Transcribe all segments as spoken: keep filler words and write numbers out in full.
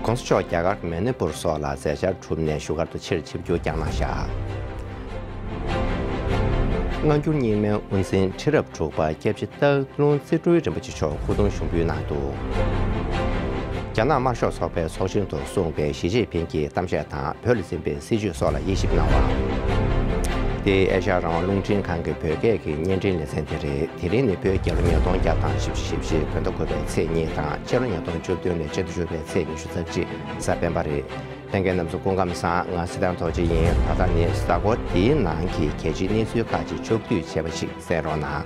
༸གོང་ས་མཆོག་རྒྱ་གར་གྱི་མ་ཎི་པུར་སོགས་ལ་མཛད་འཆར་གྲུབ་ནས་བཞུགས་སྒར་དུ་ཕྱིར་ཆིབས་བསྒྱུར་བསྐྱངས་གནང་བཞག་སྔ་འགྱུར་རྙིང་མའི་དབུ་འཛིན་ཁྲི་རབས་དྲུག་པ་སྐྱབས་རྗེ་སྟག་ལུང་ཙི་ཀྲོའུ་རིན་པོ་ཆེ་མཆོག་སྐུ་གདུང་ཞུགས་འབུལ་གནང་འདུག་རྒྱ་ནག་དམར་ཤོག་ཚོགས་པའི་ཚོགས་ཆེན་དུ་གསུངས་པའི་ཞི་ཅིན་ཕིང་གི་གཏམ་བཤད་དང་བོད་ལ་འཛིན་པའི་སྲིད་བྱུས་སོགས་ལ་དབྱེ་ཞིབ་གནང་བ། འདི་ཨེ་ཤ་ཡ་རང་དབང་རླུང་འཕྲིན་ཁང་གི་བོད་སྐད་ཀྱི་བརྙན་འཕྲིན་ལེ་ཚན་དེ་རེད། དེ་རིང་ནི་བོད་རྒྱལ་ལོ་ཉིས་སྟོང་བརྒྱ་དང་བཞི་བཅུ་ཞེ་བཞི་བོད་ཟླ་དགུ་པའི་ཚེས་གཉིས་དང་ཕྱི་ལོ་ཉིས་སྟོང་བཅུ་བདུན་ནི་སྤྱི་ཟླ་བཅུ་པའི་ཚེས་ཉི་ཤུ་རྩ་གཅིག་གཟའ་སྤེན་པ་རེད། ལྷན་རྒྱས་རྣམ་ཚོ་སྐུ་ཁམས་བཟང་། ང་སི་ཐན་ཐོག་ཅི་ཡིན། ད་ལྟ་ནི་གཟའ་འཁོར་འདིའི་ནང་གི་གལ་ཆེའི་གནས་ཚུལ་ཁག་ཅིག་ཕྱོགས་བསྡུས་བྱས་པ་ཞིག་གསན་རོགས་གནང་།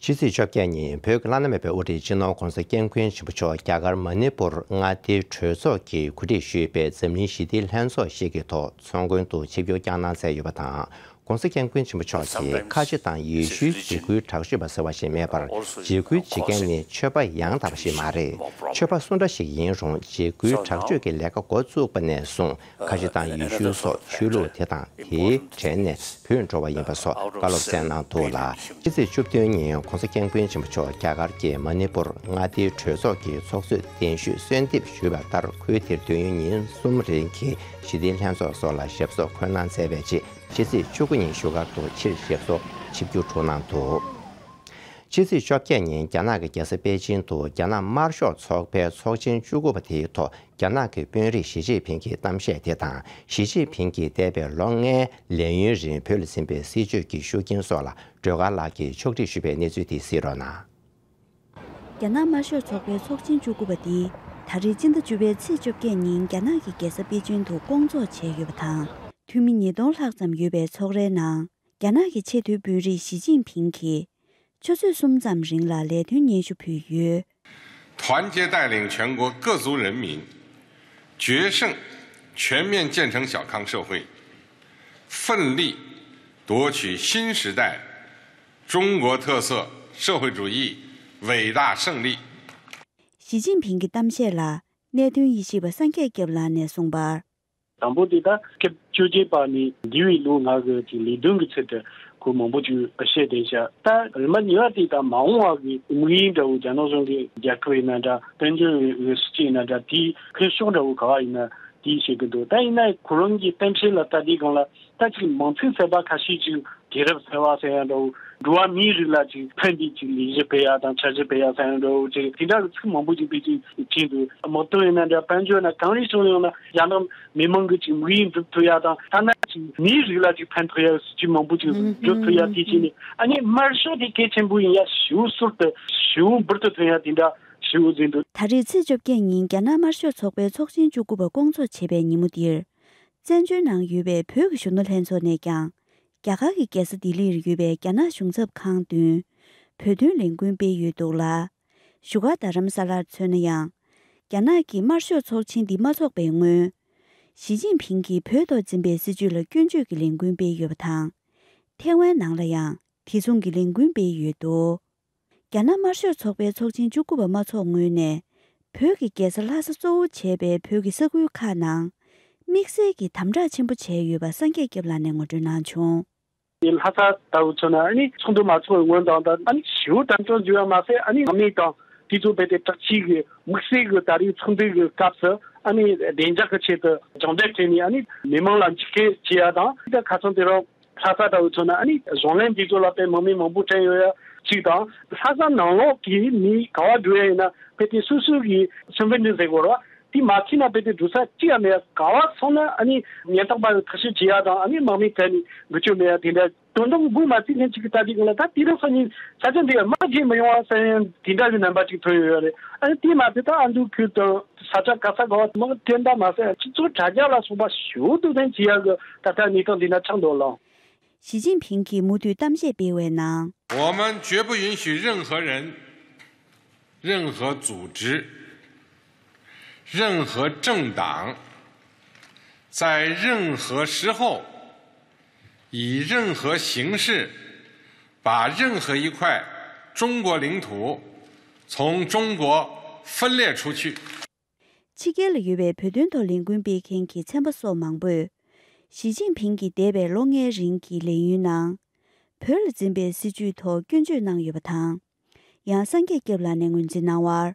ཕྱི་ཚེས་བཅོ་བརྒྱད་ཉིན་བོད་ཀྱི་བླ་ན་མེད་པའི་དབུ་ཁྲིད་སྤྱི་ནོར་༸གོང་ས་༸སྐྱབས་མགོན་ཆེན་པོ་མཆོག་རྒྱ་གར་མ་ཎི་པུར་མངའ་སྡེའི་གྲོས་ཚོགས་ཀྱིས་གོ་སྒྲིག་ཞུས་པའི་འཛམ་གླིང་ཞི་བདེའི་ལྷན་ཚོགས་ཤིག་གི་ཐོག་ཚོགས་མགོན་དུ་ཆིབས་བསྒྱུར་བསྐྱངས་གནང་མཛད་ཡོད་པ་དང་། ༸གོང་ས་༸སྐྱབས་མགོན་ཆེན་པོ་མཆོག་གིས་ཁ་ཆེ་དང་ཡེ་ཤུའི་འཇིགས་སྐུལ་དྲག་སྤྱོད་པ་ཟེར་བ་ཞིག་མེད་པར། འཇིགས་སྐུལ་བྱེད་མཁན་ནི་ཆོས་པ་ཡང་དག་པ་ཞིག་མ་རེད། ཆོས་པ་སུ་འདྲ་ཞིག་ཡིན་རུང་འཇིགས་སྐུལ་དྲག་སྤྱོད་ཀྱི་ལས་ཀ་འགོ་བཙུགས་པ་ནས་བཟུང་། ཁ་ཆེ་དང་ཡེ་ཤུ་སོགས་ཆོས་ལུགས་དེ་དང་དེའི་གྲས་ནས་བུད་འགྲོ་བ་ཡིན་པ་སོགས་བཀའ་སློབ་སྩལ་གནང་འདུག་ལ། ཕྱི་ཚེས་བཅུ་བདུན་ཉིན་༸གོང་ས་༸སྐྱབས་མགོན་ཆེན་པོ་མཆོག་རྒྱ་གར་གྱི་མ་ཎི་པུར་མངའ་སྡེའི་གྲོས་ཚོགས་ཀྱི་ཚོགས་གཙོས་གདན་ཞུས་གསོལ་འདེབས་ཞུས་པ་ལྟར། ཁུལ་དེར་དུས་ཡུན་ཉིན་གསུམ་རིང་གི་ཞི་བདེའི་ལྷན་ཚོགས་སོགས་ལ་ཞབས་སོར་འཁོད་གནང་མཛད་པའི་རྗེས། ཕྱི་ཚེས་བཅུ་དགུ་ཉིན་བཞུགས་སྒར་དུ་ཕྱིར་ཞབས་སོར་ཆིབས་བསྒྱུར་གྲུབ་གནང་འདུག་ཕྱི་ཚེས་བཅོ་བརྒྱད་ཉིན་རྒྱ་ནག་གི་རྒྱལ་ས་པེ་ཅིན་དུ་རྒྱ་ནག་དམར་ཤོག་ཚོགས་པའི་ཚོགས་ཆེན་བཅུ་དགུ་པ་དེའི་ཐོག་རྒྱ་ནག་གི་དཔོན་རིགས་ཞི་ཅིན་ཕིང་གི་གཏམ་བཤད་དེ་དང་། ཞི་ཅིན་ཕིང་གིས་འདས་པའི་ལོ་ལྔའི་ལས་ཡུན་རིང་བོད་ལ་ཟིན་པའི་སྲིད་བྱུས་ཀྱི་ཤུགས་རྐྱེན་སོགས་ལ་སྒྲོལ་དཀར་ལགས་ཀྱིས་ཕྱོགས་སྒྲིག་ཞུས་པའི་གནས་ཚུལ་དེ་གཟིགས་རོགས་གནང་། རྒྱ་ནག་དམར་ཤོག་ཚོགས་པའི་ཚོགས་ཆེན་བཅུ་དགུ་པ་འདི་ད་རེས་སྤྱི་ཟླ་བཅུ་པའི་ཚེས་བཅོ་བརྒྱད་ཉིན་རྒྱ་ནག་གི་རྒྱལ་ས་པེ་ཅིན་དུ་བསྐོང་ཚོགས་བྱས་ཡོད་པ་དང་། འཐུས་མི་ཉིས་སྟོང་ལྷག་ཙམ་ཡོད་པའི་ཚོགས་རའི་ནང་། རྒྱ་ནག་གི་ཆེས་མཐོའི་དཔོན་རིགས་ཞི་ཅིན་ཕིང་གིས་ཆུ་ཚོད་གསུམ་ཙམ་རིང་ལ་ལས་དོན་སྙན་ཞུ་ཕུལ་ཡོད། 团结带领全国各族人民，决胜全面建成小康社会，奋力夺取新时代中国特色社会主义伟大胜利。 ཞི་ཅིན་ཕིང་གི་གཏམ་བཤད་ལ་གནད་དོན་དབྱེ་ཞིབ་པ་སངས་རྒྱས་སྐྱབས་ལགས་ནས་གསུངས་པར། དང་པོ་དེ་ད་སྐབས་བཅོ་བརྒྱད་པ་ནས་འདས་པའི་ལོ་ལྔ་གི་ཅིག་ལས་དོན་གྱི་ཆེད་དུ་ཁོ་མང་པོ་ཅིག་བཤད་བསྡད་ཤག་ད་རིམ་པ་གཉིས་པ་དེ་ད་མ་འོངས་པ་གི་དམིགས་ཡུལ་འདྲ་བོ་རྒྱ་ནག་གཞུང་གི་རྒྱལ་ཁབ་ཡིན་ན་འདྲ། དཔལ་འབྱོར་གྱི་སྲིད་ཇུས་ཡིན་ན་འདྲ། དེའི་འཁོན་ཕྱོགས་འདྲ་བོ་ག་བ་ཡིན་ན་དེའི་བཤད་གི་འདུག་ད་ཡིན་ན་ཁོ་རང་གི་གཏམ་བཤད་ལ་ལྟ་དུས་སྒང་ལ། ད་ཅིག་མང་ཚིག་གསར་པ་ཁ་ཤས་ཅིག་དུས་རབས་གསར་པ་ཟེར་ཡ་འདྲ་བོ། འགྲོ་བ་མིའི་རིགས་ལ་ཅིག་ཕན་པའི་ཅིག་ལས་གཞི་སྤེལ་ཡ་དང་འཆར་གཞི་སྤེལ་ཡ་ཟེར་ཡ་འདྲ་བོ། ཅིག་དེ་འདྲ་གི་ཚིག་མང་པོ་ཅིག་ཕལ་ཆེར་བྲིས་འདུག་དམག་དོན་ཡིན་ན་འདྲ། དཔལ་འབྱོར་ན་གང་རེ་བྱུང་ཡོང་ན་རྒྱ་ནག་མི་མང་གི་ཅིག་དམིགས་ཡུལ་འགྲུབ་ཐུབ་ཡ་དང་། ཐ་ན་ཅིག་མིའི་རིགས་ལ་ཅིག་ཕན་ཐོགས་ཡ་སྲིད་ཇུས་མང་པོ་ཅིག་བཟོ་ཐུབ་ཡ། དེ་བྱས་ནས་ཨ་ནི་དམར་ཤོག་དེ་གལ་ཆེན་པོ་ཡིན་ཡ་ཞེ་པོ་ཟུར་དུ་ཞེ་པོ་འབུར་དུ་ཐོན་ཡ་དེ་འདྲ་ཞེ་པོ་ཟིན་འདུག་ད་རེས་ཚེས་བཅོ་བརྒྱད་ཉིན་རྒྱ་ནག་དམར་ཤོག་ཚོགས་པའི་ཚོགས་ཆེན་བཅུ་དགུ་པ་བསྐོང་ཚོགས་བྱས་པའི་ཉིན་མོ་འདིར། བཙན་བྱོལ་ནང་ཡོད་པའི་བོད་ཀྱི་གཞོན་ནུ་ལྷན་ཚོགས་ནས་ཀྱང་། རྒྱ་གར་གྱི་རྒྱལ་ས་ལྡི་ལིར་ཡོད་པའི་རྒྱ་ནག་གཞུང་ཚབ་ཁང་མདུན། བོད་དོན་ལས་འགུལ་སྤེལ་ཡོད་འདུག་ལ། བཞུགས་སྒར་རྡ་རམ་ས་ལར་མཚོན་ན་ཡང་། རྒྱ་ནག་གི་དམར་ཤོག་ཚོགས་ཆེན་འདི་མ་འཚོགས་པའི་སྔོན། ཞི་ཅིན་ཕིང་གིས་བོད་ཐོག་འཛིན་པའི་སྲིད་བྱུས་ལ་སྐྱོན་བརྗོད་ཀྱི་ལས་འགུལ་སྤེལ་ཡོད་པ་དང་། ཐེ་ཝན་ནང་ལ་ཡང་དེ་མཚུངས་ཀྱི་ལས་འགུལ་སྤེལ་ཡོད་འདུག་རྒྱ་ནག་དམར་ཤོག་ཚོགས་པའི་ཚོགས་ཆེན་བཅུ་དགུ་པ་མ་འཚོགས་སྔོན་ནས། བོད་ཀྱི་རྒྱལ་ས་ལྷ་ས་གཙོ་བོ་བྱས་པའི་བོད་ཀྱི་ས་ཁུལ་ཁག་ནང་། དམིགས་བསལ་གྱི་དམ་དྲག་ཆེན་པོ་བྱས་ཡོད་པ་སངས་རྒྱས་སྐྱབས་ལགས་ནས་ངོ་སྤྲོད་གནང་བྱུང་། ལྷ་ས་ལྟ་བུ་མཚོན་ན་ཨ་ནི་ཚོགས་འདུ་མ་འཚོགས་པའི་སྔོན་དང་། ད་ཨ་ནི་ཞེ་པོ་དམ་དྲག་བྱས་པ་མ་ཟད། ཨ་ནི་མི་དང་དེ་ཚོ་རྦད་དེ་དྲག་ཆས་ཀྱི་དམིགས་བསལ་གྱི་ད་རེས་ཚོགས་འདུ་གི་སྐབས་སུ་ཨ་ནི་བདེ་འཇགས་ཀྱི་ཆེད་དུ་རྒྱང་ལྡན་སྤྲད་ནས། ཨ་ནི་མི་མང་ལ་འཇིགས་སྐུལ་བྱེད་ཡ་དང་། ད་ཁ་སང་དེ་རིང་ལྷ་ས་ལྟ་བུ་མཚོན་ན་ཨ་ནི་གཞུང་ལམ་འདི་ཚོ་ལ་དཔེ་དམག་མི་མང་པོ་བསྲན་ཡོད་ཡ་གཅིག་དང་། ལྷ་ས་ནང་ལོགས་ཀྱི་མི་ག་བ་འགྲོ་ཡ་ཡིན་ན་དཔེ་དེ་སོ་སོ་གི་སུན་ཕན་འདི་ཟེར་དགོས་རེད་བ། དེ་མ་ཁྱེར་ན་དཔེ་དེ་འགྲོ་ས་གཅིག་ཡང་མེད་ཡ། ག་བ་སོང་ན་ཨ་ནི་ཉེན་རྟོག་པ་ཡིས་ཐག་གཅོད་བྱེད་ཡ་དང་། ཨ་ནི་དམག་མི་བསྲན་ནས་འགྲོ་རྒྱུ་མེད་ཡ་དེ་འདྲ། དོན་དག་འགོ་མ་བཙུགས་མཁན་གཅིག་གིས་ལྟ་དུས་སྒང་ལ། ད་དེ་རིང་སང་ཉིན་ས་ཆ་འདི་ཡ་དམག་རྒྱག་མི་ཡོང་བ་ཟེར་ཡ་དེ་འདྲ་གི་རྣམ་པ་ཅིག་ཐོན་ཡོད་ཡ་རེད། ཨ་ནི་དེ་མ་ཟད་ད་ཨ་མདོ་ཁུལ་དང་ས་ཆ་ག་ས་ག་བ་དམག་འདྲེན་པ་མ་ཟད་སྤྱི་ཚོགས་དྲ་རྒྱ་ལ་སོགས་པ་ཞེ་པོ་དུ་ཐོན་བྱེད་ཡ་གི་ད་ལྟ་གནས་སྟངས་འདི་འདྲ་ཆགས་འདུག་ལགས། ཞི་ཅིན་ཕིང་གིས་མུ་མཐུད་གཏམ་བཤད་སྤེལ་བའི་ནང་། 我们绝不允许任何人、任何组织、任何政党在任何时候、以任何形式把任何一块中国领土从中国分裂出去。 ཕྱི་རྒྱལ་ལ་ཡོད་པའི་བོད་དོན་ཐོག་ལས་འགུལ་སྤེལ་མཁན་གྱི་ཚན་པ་སོགས་མང་པོས། ཞི་ཅིན་ཕིང་གིས་འདས་པའི་ལོ་ལྔའི་རིང་གི་ལས་ཡུན་ནང་། བོད་ལ་འཛིན་པའི་སྲིད་བྱུས་ཐོག་སྐྱོན་བརྗོད་གནང་ཡོད་པ་དང་། ཡང་སངས་རྒྱས་སྐྱབས་ལགས་ནས་ངོས་འཛིན་གནང་བར།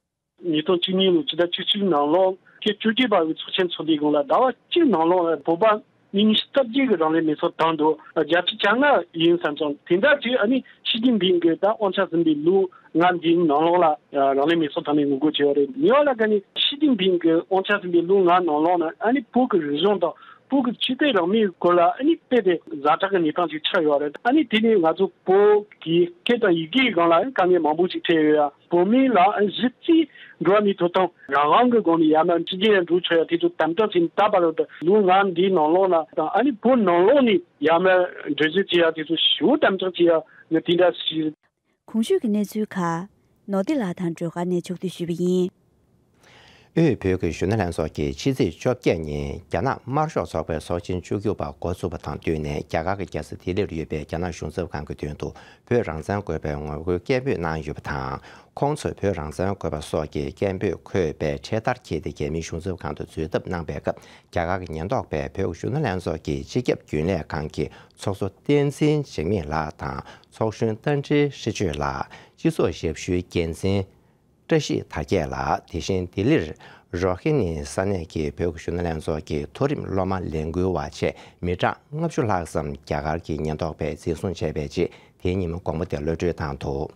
ཉིས་སྟོང་བཅུ་གཉིས་ལོའི་ཕྱི་ཟླ་བཅུ་གཅིག་ནང་ལོགས་ཀྱི་བཅོ་བརྒྱད་པ་གི་ཚོགས་ཆེན་ཚོགས་དུས་སྒང་ལ་ཟླ་བ་གཅིག་ནང་ལོགས་ལ་བོད་པ་མི་ཉི་ཤུ་རྩ་བརྒྱད་ཀྱིས་རང་ལུས་མེ་སྲེག་བཏང་འདུག་བརྒྱ་ཆ་གྱ་ལྔ་ཡིན་བསམ་སོང་། དེ་འདྲ་ཅིག་ཨ་ནི་ཞི་ཅིན་ཕིང་གིས་ད་དབང་ཆ་ཟིན་པའི་ལོ་ལྔ་འདིའི་ནང་ལོགས་ལ་རང་ལུས་མེ་སྲེག་བཏང་ནས་ངོ་རྒོལ་བྱས་པ་རེད། ཉེ་བ་ལ་ཁ་ནས་ཞི་ཅིན་ཕིང་གིས་དབང་ཆ་ཟིན་པའི་ལོ་ལྔ་ནང་ལོགས་ན་ཨ་ནི་བོད་ཀྱི་རིག་གཞུང་དང་བོད་ཀྱི་ཆོས་དད་རང་མོས་སྐོར་ལ་ཨ་ནི་དཔེ་དེ་ཛ་དྲག་གི་གནས་སྟངས་ཅིག་ཆགས་ཡོད་རེད། ཨ་ནི་དེ་ནས་ང་ཚོ་བོད་ཀྱི་སྐད་དང་ཡི་གེའི་སྒང་ལ་དཀའ་ངལ་མང་པོ་ཞིག་འཕྲད་ཡོད་ཡ། བོད་མི་ལ་གཞི་རྩའི་འགྲོ་བ་མིའི་ཐོབ་ཐང་རང་དབང་གི་སྒོ་ནས་ཡར་མར་འཕྲིན་ལས་འགྲོ་ཆོག་ཡ་དེ་ཚོ་དམ་དྲག་བྱས་ནས་ད་བར་དུ་ལོ་ལྔ་འདིའི་ནང་ལོགས་ན་དང་ཨ་ནི་བོད་ནང་ལོགས་ནས་ཡར་མར་འགྲེལ་བརྗོད་བྱེད་ཡ་དེ་ཚོ་ཞེ་པོ་དམ་དྲག་བྱེད་ཡ་ངས་དེ་འདྲ་ཞིག་གོང་ཞུས་ཀྱི་གནས་ཚུལ་ཁག་ནོར་བདེ་ལགས་དང་སྒྲོལ་དཀར་ནས་ཕྱོགས་བསྡུས་ཞུས་པ་ཡིན། དབུས་བོད་ཀྱི་གཞོན་ནུ་ལྷན་ཚོགས་ཀྱིས་ཕྱི་ཚེས་བཅོ་བརྒྱད་ཉིན་རྒྱ་ནག་དམར་ཤོག་ཚོགས་པའི་ཚོགས་ཆེན་བཅུ་དགུ་པ་འགོ་ཚུགས་པ་དང་བསྟུན་ནས། རྒྱ་གར་གྱི་རྒྱལ་ས་ལྡི་ལིར་ཡོད་པའི་རྒྱ་ནག་གཞུང་ཚབ་ཁང་གི་མདུན་དུ་བོད་རང་བཙན་དགོས་པའི་ངོ་རྒོལ་སྐད་འབོད་གནང་ཡོད་པ་དང་། ཁོང་ཚོས་བོད་རང་བཙན་དགོས་པ་སོགས་ཀྱི་སྐད་འབོད་འཁོད་པའི་འཕྲེད་དར་འཁྱེར་ཏེ་རྒྱ་མིའི་གཞུང་ཚབ་ཁང་དུ་འཛུལ་ཐབས་གནང་པའི་སྐབས། རྒྱ་གར་གྱི་ཉེན་རྟོག་པས་བོད་ཀྱི་གཞོན་ནུ་ལྷན་ཚོགས་ཀྱི་སྤྱི་ཁྱབ་རྒྱུན་ལས་ཁང་གི་ཚོགས་གཙོ་བསྟན་འཛིན་འཇིགས་མེད་ལགས་དང་། ཚོགས་གཞོན་རྟ་མགྲིན་ཧྲི་ཆོས་ལགས། སྤྱི་ཚོགས་ཞབས་ཞུའི་འགན་འཛིན་བཀྲ་ཤིས་དར་རྒྱས་ལགས། དེ་བཞིན་ལྡི་ལིར་རོ་ཧི་ནི་ས་གནས་ཀྱི་བོད་ཀྱི་གཞོན་ནུ་ལྷན་ཚོགས་ཀྱི་མཐོ་རིམ་སློབ་མ་ལས་འགུལ་བ་བཅས་མི་གྲངས་ལྔ་བཅུ་ལྷག་ཙམ་རྒྱ་གར་གྱི་ཉེན་རྟོག་པས་འཛིན་བཟུང་བྱས་པའི་རྗེས། དེའི་ཉིན་མོ་དགོང་མོ་དེར་གློད་གྲོལ་བཏང་འདུག་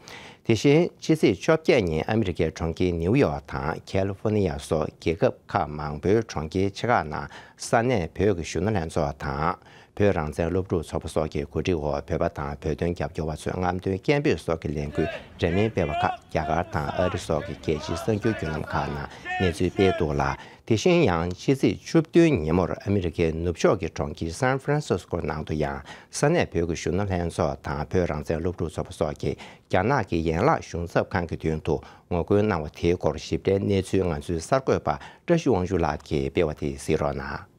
དེ་བཞིན་ཕྱི་ཚེས་བཅོ་བརྒྱད་ཉིན་ཨ་མི་རི་ཀའི་གྲོང་ཁྱེར་ནིའུ་ཡོག་དང་ཁ་ལི་ཧྥོ་ནི་ཡ་སོགས་རྒྱལ་ཁབ་ཁག་མང་པོའི་གྲོང་ཁྱེར་ཆེ་ཁག་ནང་ས་གནས་བོད་ཀྱི་གཞོན་ནུ་ལྷན་ཚོགས་དང་། བོད་རང་བཙན་སློབ་ཕྲུག་ཚོགས་པ་སོགས་ཀྱི་གོ་སྒྲིག་འོག་བོད་པ་དང་བོད་དོན་རྒྱབ་སྐྱོར་བ་ཚོས་རྔམ་སྟོན་སྐད་འབོད་སོགས་ཀྱི་ལས་འགུལ་འདྲ་མིན་སྤེལ་བ་ཁག་རྒྱ་གར་དང་ཨ་རི་སོགས་ཀྱི་རྒྱལ་སྤྱིའི་གསར་འགྱུར་བརྒྱུད་ལམ་ཁག་ནང་གནས་ཚུལ་སྤེལ་འདུག་ལ། དེ་བཞིན་ཡང་ཕྱི་ཚེས་བཅུ་བདུན་ཉིན་མོར་ཨ་མི་རི་ཀའི་ནུབ་ཕྱོགས་ཀྱི་གྲོང་ཁྱེར་སན་ཧྥ་རན་སིས་ཀོ་ནང་དུ་ཡང་ས་གནས་བོད་ཀྱི་གཞོན་ནུ་ལྷན་ཚོགས་དང་བོད་རང་བཙན་སློབ་ཕྲུག་ཚོགས་པ་སོགས་ཀྱིས་རྒྱ་ནག་གི་ཡན་ལག་གཞུང་ཚབ་ཁང་གི་མདུན་དུ་ངོ་རྒོལ་གནང་བ་དེའི་སྐོར་ཞིབ་ཕྲའི་གནས་ཚུལ་ང་ཚོའི་གསར་འགོད་པ་བཀྲ་ཤིས་དབང་ཕྱུག་ལགས་ཀྱིས་སྤེལ་བ་དེ་གཟིགས་རོགས་གནང་།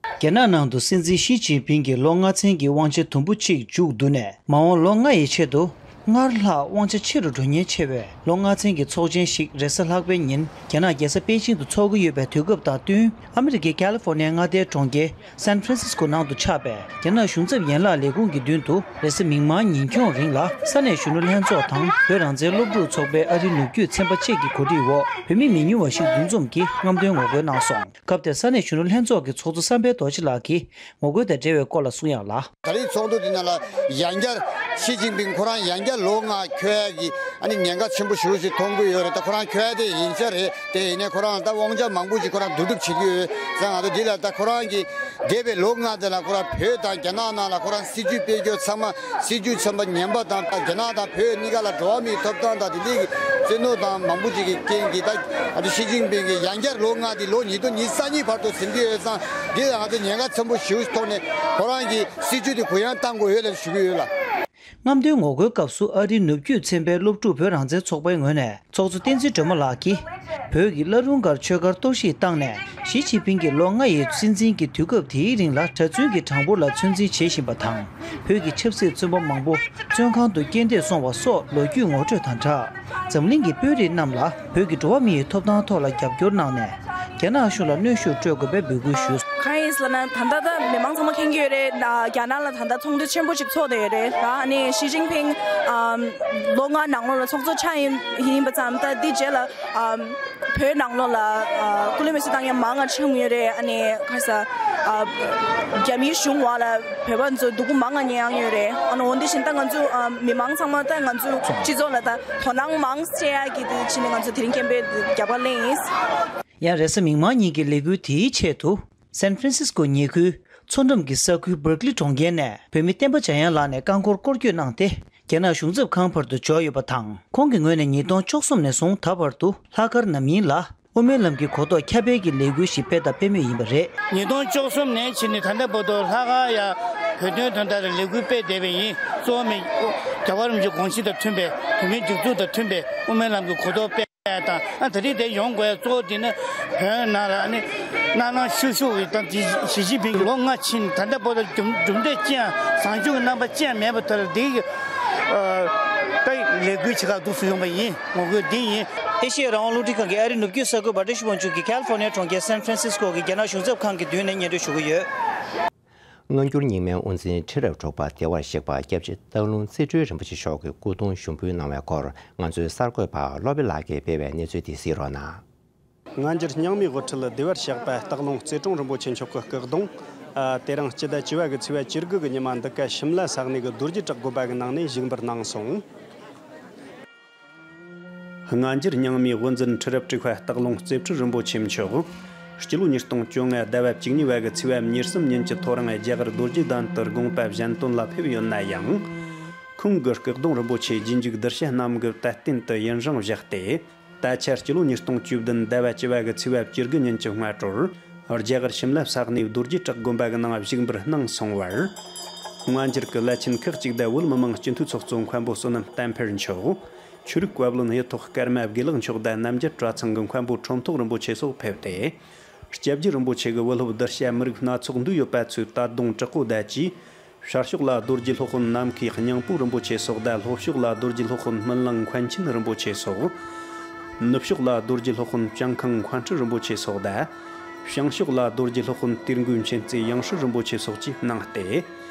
རྒྱ་ནག་ནང་དུ་སྲིད་འཛིན་ཞི་ཅིན་ཕིང་གིས་ལོ་ལྔ་ཚན་གྱི་དབང་ཆ་དུམ་བུ་གཅིག་མཇུག་བསྡུ་ནས། མ་འོངས་ལོ་ལྔ་ཡི་ཆེད་དུ་སྔར་ལྷག་དབང་ཆ་ཆེ་རུ་འགྲོ་ཉེན་ཆེ་བས། ལོ་ལྔ་ཚན་གྱི་ཚོགས་ཆེན་ཞིག་རེས་གཟའ་ལྷག་པའི་ཉིན་རྒྱ་ནག་རྒྱལ་ས་པེ་ཅིང་དུ་འཚོགས་ཀྱི་ཡོད་པའི་དུས་སྐབས་དང་བསྟུན། ཨ་མི་རི་ཀའི་ཁ་ལི་ཧྥོ་ནི་ཡ་མངའ་སྡེའི་གྲོང་ཁྱེར་སན་ཧྥ་རན་སིས་ཀོ་ནང་དུ་ཆགས་པའི་རྒྱ་ནག་གཞུང་ཚབ་ཡན་ལག་ལས་ཁུངས་ཀྱི་མདུན་དུ་རེས་གཟའ་མིག་དམར་ཉིན་འཁྱོངས་རིང་ལ་ས་གནས་གཞོན་ནུ་ལྷན་ཚོགས་དང་བོད་རང་བཙན་སློབ་ཕྲུག་ཚོགས་པའི་ཨ་རིའི་ནུབ་རྒྱུད་ཚན་པ་བཅས་ཀྱི་གོ་སྒྲིག་འོག་བོད་མི་མི་ཉུང་བ་ཞིག་འདུ་འཛོམས་ཀྱིས་རྔམ་སྟོན་ངོ་རྒོལ་གནང་སོང་། སྐབས་དེར་ས་གནས་གཞོན་ནུ་ལྷན་ཚོགས་ཀྱི་ཚོགས་གཙོ་བསམ་འཕེལ་རྡོ་རྗེ་ལགས་ཀྱིས་ངོ་རྒོལ་དང་འབྲེལ་བའི་སྐོར་ལ་གསུང་ཡག་ལ། ད་རེས་ཚོགས་འདུ་འདི་ནང་ལ་ཡང་བསྐྱར་ཞི་ཅིན་ཕིང་ཁོ་རང་ཡང་བསྐྱར་ལོ་ལྔ་འཁྱོལ་ཡག་གི་ཨ་ནི་ཉེན་ཁ་ཆེན་པོ་ཞེ་པོ་ཞིག་མཐོང་གི་ཡོད་རེད། ད་ཁོ་རང་འཁྱོལ་ཡག་དེ་ཡིན་ས་རེད། དེ་ཡིན་ནའི་ཁོ་རང་ལ་ད་དབང་ཆ་མང་པོ་ཞིག་ཁོ་རང་བསྡུ་རུབ་བྱེད་ཀྱི་ཡོད་ཙང་། ང་ཚོ་འདི་ལ་ད་ཁོ་རང་གི་འདས་པའི་ལོ་ལྔ་དེ་ལ་ཁོ་རང་བོད་དང་རྒྱ་ནག་ནང་ལ་ཁོ་རང་སྲིད་ཇུས་སྤེལ་རྒྱུ་ཚང་མ་སྲིད་ཇུས་ཚན་པ་ངན་པ་དང་། རྒྱ་ནག་དང་བོད་གཉིས་ཀ་ལ་འགྲོ་བ་མིའི་ཐོབ་ཐང་དང་དེ་འདྲའི་གི་བཙན་གནོན་དང་མང་པོ་ཅིག་གི་རྐྱེན་གྱིས། ད་ཨ་ནི་ཞི་ཅིན་ཕིང་གིས་ཡང་བསྐྱར་ལོ་ལྔ་དེ་ལོ་ཉིས་སྟོང་ཉི་ཤུ་རྩ་གཉིས་བར་དུ་ཟིན་གྱི་ཡོད་ཙང་། འདི་ལ་ང་ཚོ་ཉེན་ཁ་ཆེན་པོ་ཞེ་པོ་ཐོག་ནས་ཁོ་རང་གི་སྲིད་ཇུས་དེ་གུ་ཡངས་གཏང་དགོས་ཡོད་ལབ་ཞུ་གི་ཡོད་ལ། རྔམ་སྟོན་ངོ་རྒོལ་སྐབས་སུ་ཨ་རིའི་ནུབ་རྒྱུད་ཚན་པའི་སློབ་ཕྲུག་བོད་རང་བཙན་ཚོགས་པའི་ངོས་ནས་ཚོགས་གཙོ་བསྟན་འཛིན་སྒྲོལ་མ་ལགས་ཀྱིས། བོད་ཀྱི་བླ་རུང་སྒར་ཆོས་སྒར་གཏོར་བཤིག་བཏང་ནས། ཞི་ཅིན་ཕིང་གིས་ལོ་ལྔ་ཡི་སྲིད་འཛིན་གྱི་དུས་སྐབས་དེའི་རིང་ལ་གྲྭ་བཙུན་གྱི་གྲངས་འབོར་ལ་ཚོད་འཛིན་བྱེད་བཞིན་པ་དང་། བོད་ཀྱི་ཆབ་སྲིད་བཙོན་པ་མང་པོ་བཙོན་ཁང་དུ་རྐྱེན་འདས་སོང་བ་སོགས་ལོ་རྒྱུས་ངོ་སྤྲོད་དང་སྦྲགས། འཛམ་གླིང་གི་དཔོན་རིགས་རྣམས་ལ་བོད་ཀྱི་འགྲོ་བ་མིའི་ཐོབ་ཐང་ཐོག་ལ་རྒྱབ་སྐྱོར་གནང་ནས། རྒྱ་ནག་གཞུང་ལ་གནོན་ཤུགས་སྤྲོད་དགོས་པའི་འབོད་སྐུལ་ཞུས། གང་ཡིན་ཟེར་ན། ད་ལྟ་ད་མི་མང་ཚང་མ་མཁྱེན་གྱི་ཡོད་རེད། ད་རྒྱ་ནག་ལ་ད་ལྟ་ཚོགས་འདུ་ཆེན་པོ་ཞིག་ཚོགས་བསྡད་ཡོད་རེད། ད་ཨ་ནི་ཞི་ཅིན་ཕིང་ཨམ་ལོ་ལྔ་ནང་ལོགས་ལ་ཚོགས་གཙོ་ཆགས་ཡིན་ཡིན་པ་ཙམ། ད་འདི་རྗེས་ལ་ཨམ་བོད་ནང་ལོགས་ལ་ཨ་སྐུ་ལུས་མེ་སྲེག་བཏང་མཁན་མང་ང་ཆགས་ཡོད་རེད། ཨ་ནི་ག་རེ་ཟེར། ཨ་རྒྱ་མིའི་གཞུང་འོག་ལ་བོད་པ་ཚོ་སྡུག་པོ་མང་ང་མྱངས་ཡོད་རེད། ཨ་ནི་འོ་འདི་བཞིན་ད་ང་ཚོ་ཨ་མི་མང་ཚང་མ་ད་ང་ཚོ་སྤྱི་ཚོགས་ལ་ད་དོ་སྣང་མང་བྱེད་ཡག་གི་དེ་བྱས་ནས་ང་ཚོ་དེ་རིང་སྐད་འབོད་རྒྱབ་ཁ་ལེན་ཡིན། ཡང་རེས་གཟའ་མིག་དམར་ཉིན་གྱི་ལས་འགུལ་དེའི་ཆེད་དུ། སན་ཧྥ་རན་སིས་ཀོ་ཉེ་ཁུལ་མཚོ་འགྲམ་གྱི་ས་ཁུལ་སྦར་ཀི་ལི་གྲོང་ཁྱེར་ནས་བོད་མི་བསྟན་པ་འཇམ་དབྱངས་ལགས་ནས་རྐང་འཁོར་སྐོར་སྐྱོད་གནང་སྟེ། རྒྱ་ནག་གཞུང་ཚབ་ཁང་བར་དུ་འབྱོར་ཡོད་པ་དང་། ཁོང་གི་ངོས་ནས་ཉིས་སྟོང་བཅུ་གསུམ་ནས་བཟུང་ད་བར་དུ་ལྷག་དཀར་ནམ་ཡིན་ལ་དབུ་མའི་ལམ་གྱི་གོ་རྟོགས་ཁྱབ་སྤེལ་གྱི་ལས་འགུལ་ཞིག་སྤེལ་དང་སྤེལ་མུས་ཡིན་པ་རེད། ཉིས་སྟོང་བཅུ་གསུམ་ནས་ཕྱིན་ནས་ད་ལྟ་བར་དུ་ལྷག་དཀར་ཡ་བོད་དོན་དོན་དག་ལ་ལས་འགུལ་སྤེལ་བསྡད་པ་ཡིན། གཙོ་བོ་མི་རྒྱལ་བ་རིན་པོ་ཆེའི་དགོངས་གཞི་དང་མཐུན་པའི་བོད་མིའི་སྒྲིག་འཛུགས་དང་མཐུན་པའི་དབུ་མའི་ལམ་གྱི་གོ་རྟོགས་སྤེལ། དང་། ཨ་ད་རེས་དེ་ཡོང་དགོས་གཙོ་བོ་དེ་ནི་བོད་ནང་ལ་ཨ་ནི་སྣ་ནང་ཤུགས་ཤུགས་ཀྱིས་དང་དེ་ཞི་ཅིན་ཕིང་གིས་ལོ་ལྔ་ཕྱིན་ད་ལྟ་བར་དུ་གྲུབ་འབྲས་ཅི་ཡང་བཟང་སྤྱོད་ཀྱི་རྣམ་པ་ཅི་ཡང་མེད་པ་དེ་ལ་དེ་གི་ཨ་ ད་ལས་འགུལ་བྱེད་གར་འདུག་སེ་ཡོང་པ་ཡིན། ངོ་རྒོལ་འདི་ཡིན། ཨེ་ཤི་ཡའི་རང་དབང་རླུང་འཕྲིན་ཁང་གི་ཨ་རིའི་ནུབ་རྒྱུད་གསར་འགོད་པ་བཀྲ་ཤིས་དབང་ཕྱུག་གིས་ཁ་ལི་ཧྥོར་ནི་ཡ་གྲོང་ཁྱེར་སན་ཧྥ་རན་སིས་ཀོ་གི་རྒྱ་ནག་གཞུང་ཚབ་ཁང་གི་མདུན་ནས་སྙན་སྒྲོན་ཞུ་གི་ཡོད། སྔ་འགྱུར་རྙིང་མའི་དབུ་འཛིན་ཁྲི་རབས་དྲུག་པ་བདེ་བར་གཤེགས་པ་སྐྱབས་རྗེ་སྟག་ལུང་རྩེ་སྤྲུལ་རིན་པོ་ཆེ་མཆོག་གི་སྐུ་གདུང་ཞུགས་འབུལ་གནང་བའི་སྐོར། ང་ཚོའི་གསར་འགོད་པ་བློ་དཔེ་ལགས་ཀྱིས་སྤེལ་བའི་གནས་ཚུལ་དེ་གཟིགས་རོགས་གནང་། སྔ་འགྱུར་རྙིང་མའི་དབུ་ཁྲིད་བདེ་བར་གཤེགས་པ་སྟག་ལུང་རྩེ་སྤྲུལ་རིན་པོ་ཆེ་མཆོག་གི་སྐུ་གདུང་། ཨ། དེ་རིང་སྤྱི་ཟླ་བཅུ་པ་གི་ཚེས་པ་བཅུ་དགུ་གི་ཉི་མ་འདི་ག་ཤིམ་ལ་ས་གནས་ཀྱི་རྡོ་རྗེ་བྲག་དགོན་པ་གི་ནང་ནས་བཞུགས་འབུལ་གནང་སོང་། སྔ་འགྱུར་རྙིང་མའི་དབུ་འཛིན་ཁྲི་རབས་དྲུག་པ་སྟག་ལུང་རྩེ་སྤྲུལ་རིན་པོ་ཆེ་མཆོག་སྤྱི་ལོ་ཉིས་སྟོང་བཅོ་ལྔ་ཟླ་བ་བཅུ་གཉིས་པ་གི་ཚེས་པ་ཉེར་གསུམ་ཉིན་གྱི་ཐོ་རངས་རྒྱ་གར་རྡོ་རྗེ་གདན་དུ་དགོངས་པ་གཞན་དོན་ལ་ཕེབས་ཡོད་ན་ཡང་། ཁོང་གི་སྐུ་གདུང་རིན་པོ་ཆེ་རྗེས་འཇུག་གདུལ་བྱ་རྣམས་ཀྱིས་དད་རྟེན་དུ་ཡུན་རིང་བཞག་སྟེ། ད་ཆ་སྤྱི་ལོ་ཉིས་སྟོང་བཅུ་བདུན་ཟླ་བ་བཅུ་པ་གི་ཚེས་པ་བཅུ་དགུ་ཉིན་གྱི་སྔ་དྲོར། རྒྱ་གར་ཤིམ་ལ་ས་གནས་རྡོ་རྗེ་བྲག་དགོན་པ་གི་ནང་བཞུགས་འབུལ་གནང་སོང་བར། སྔ་འགྱུར་གྱི་བླ་ཆེན་ཁག་ཅིག་དང་བོད་མི་མང་སྤྱི་འཐུས་ཚོགས་གཙོ་མཁན་པོ་བསོད་ནམས་བསྟན་འཕེལ་མཆོག་ཆོས་རིག་བཀའ་བློན་གཡུ་ཐོག་ཀརྨ་དགེ་ལེགས་མཆོག་དང་རྣམ་རྒྱལ་གྲྭ་ཚང་གི་མཁན་པོ་ཁྲོམ་ཐོག་རིན་པོ་ཆེ་སོགས་ཕེབས་ཏེ། སྐྱབས་རྗེ་རིན་པོ་ཆེ་གི་བུ་སློབ་གདུལ་བྱ་མི་རིགས་སྣ་ཚོགས་འདུས་ཡོད་པ་ཚོས་ད་དུང་དྲག་པོ་བརྡབ་ཀྱིས། ཤར་ཕྱོགས་ལ་རྡོ་རྗེ་སློབ་དཔོན་ནམ་མཁའི་སྙིང་པོ་རིན་པོ་ཆེ་སོགས་དང་། ལྷོ་ཕྱོགས་ལ་རྡོ་རྗེ་སློབ་དཔོན་སྨིན་གླིང་མཁན་ཆེན་རིན་པོ་ཆེ་སོགས། ནུབ་ཕྱོགས་ལ་རྡོ་རྗེ་སློབ་དཔོན་བྱང་ཁང་མཁན་ཁྲི་རིན་པོ་ཆེ་སོགས་དང་། བྱང་ཕྱོགས་ལ་རྡོ་རྗེ་སློབ་དཔོན་དིར་མགོའི་མཁྱེན་བརྩེ་ཡང་སྲིད་རིན་པོ་ཆེ་སོགས་ཀྱིས་གནང་སྟེ།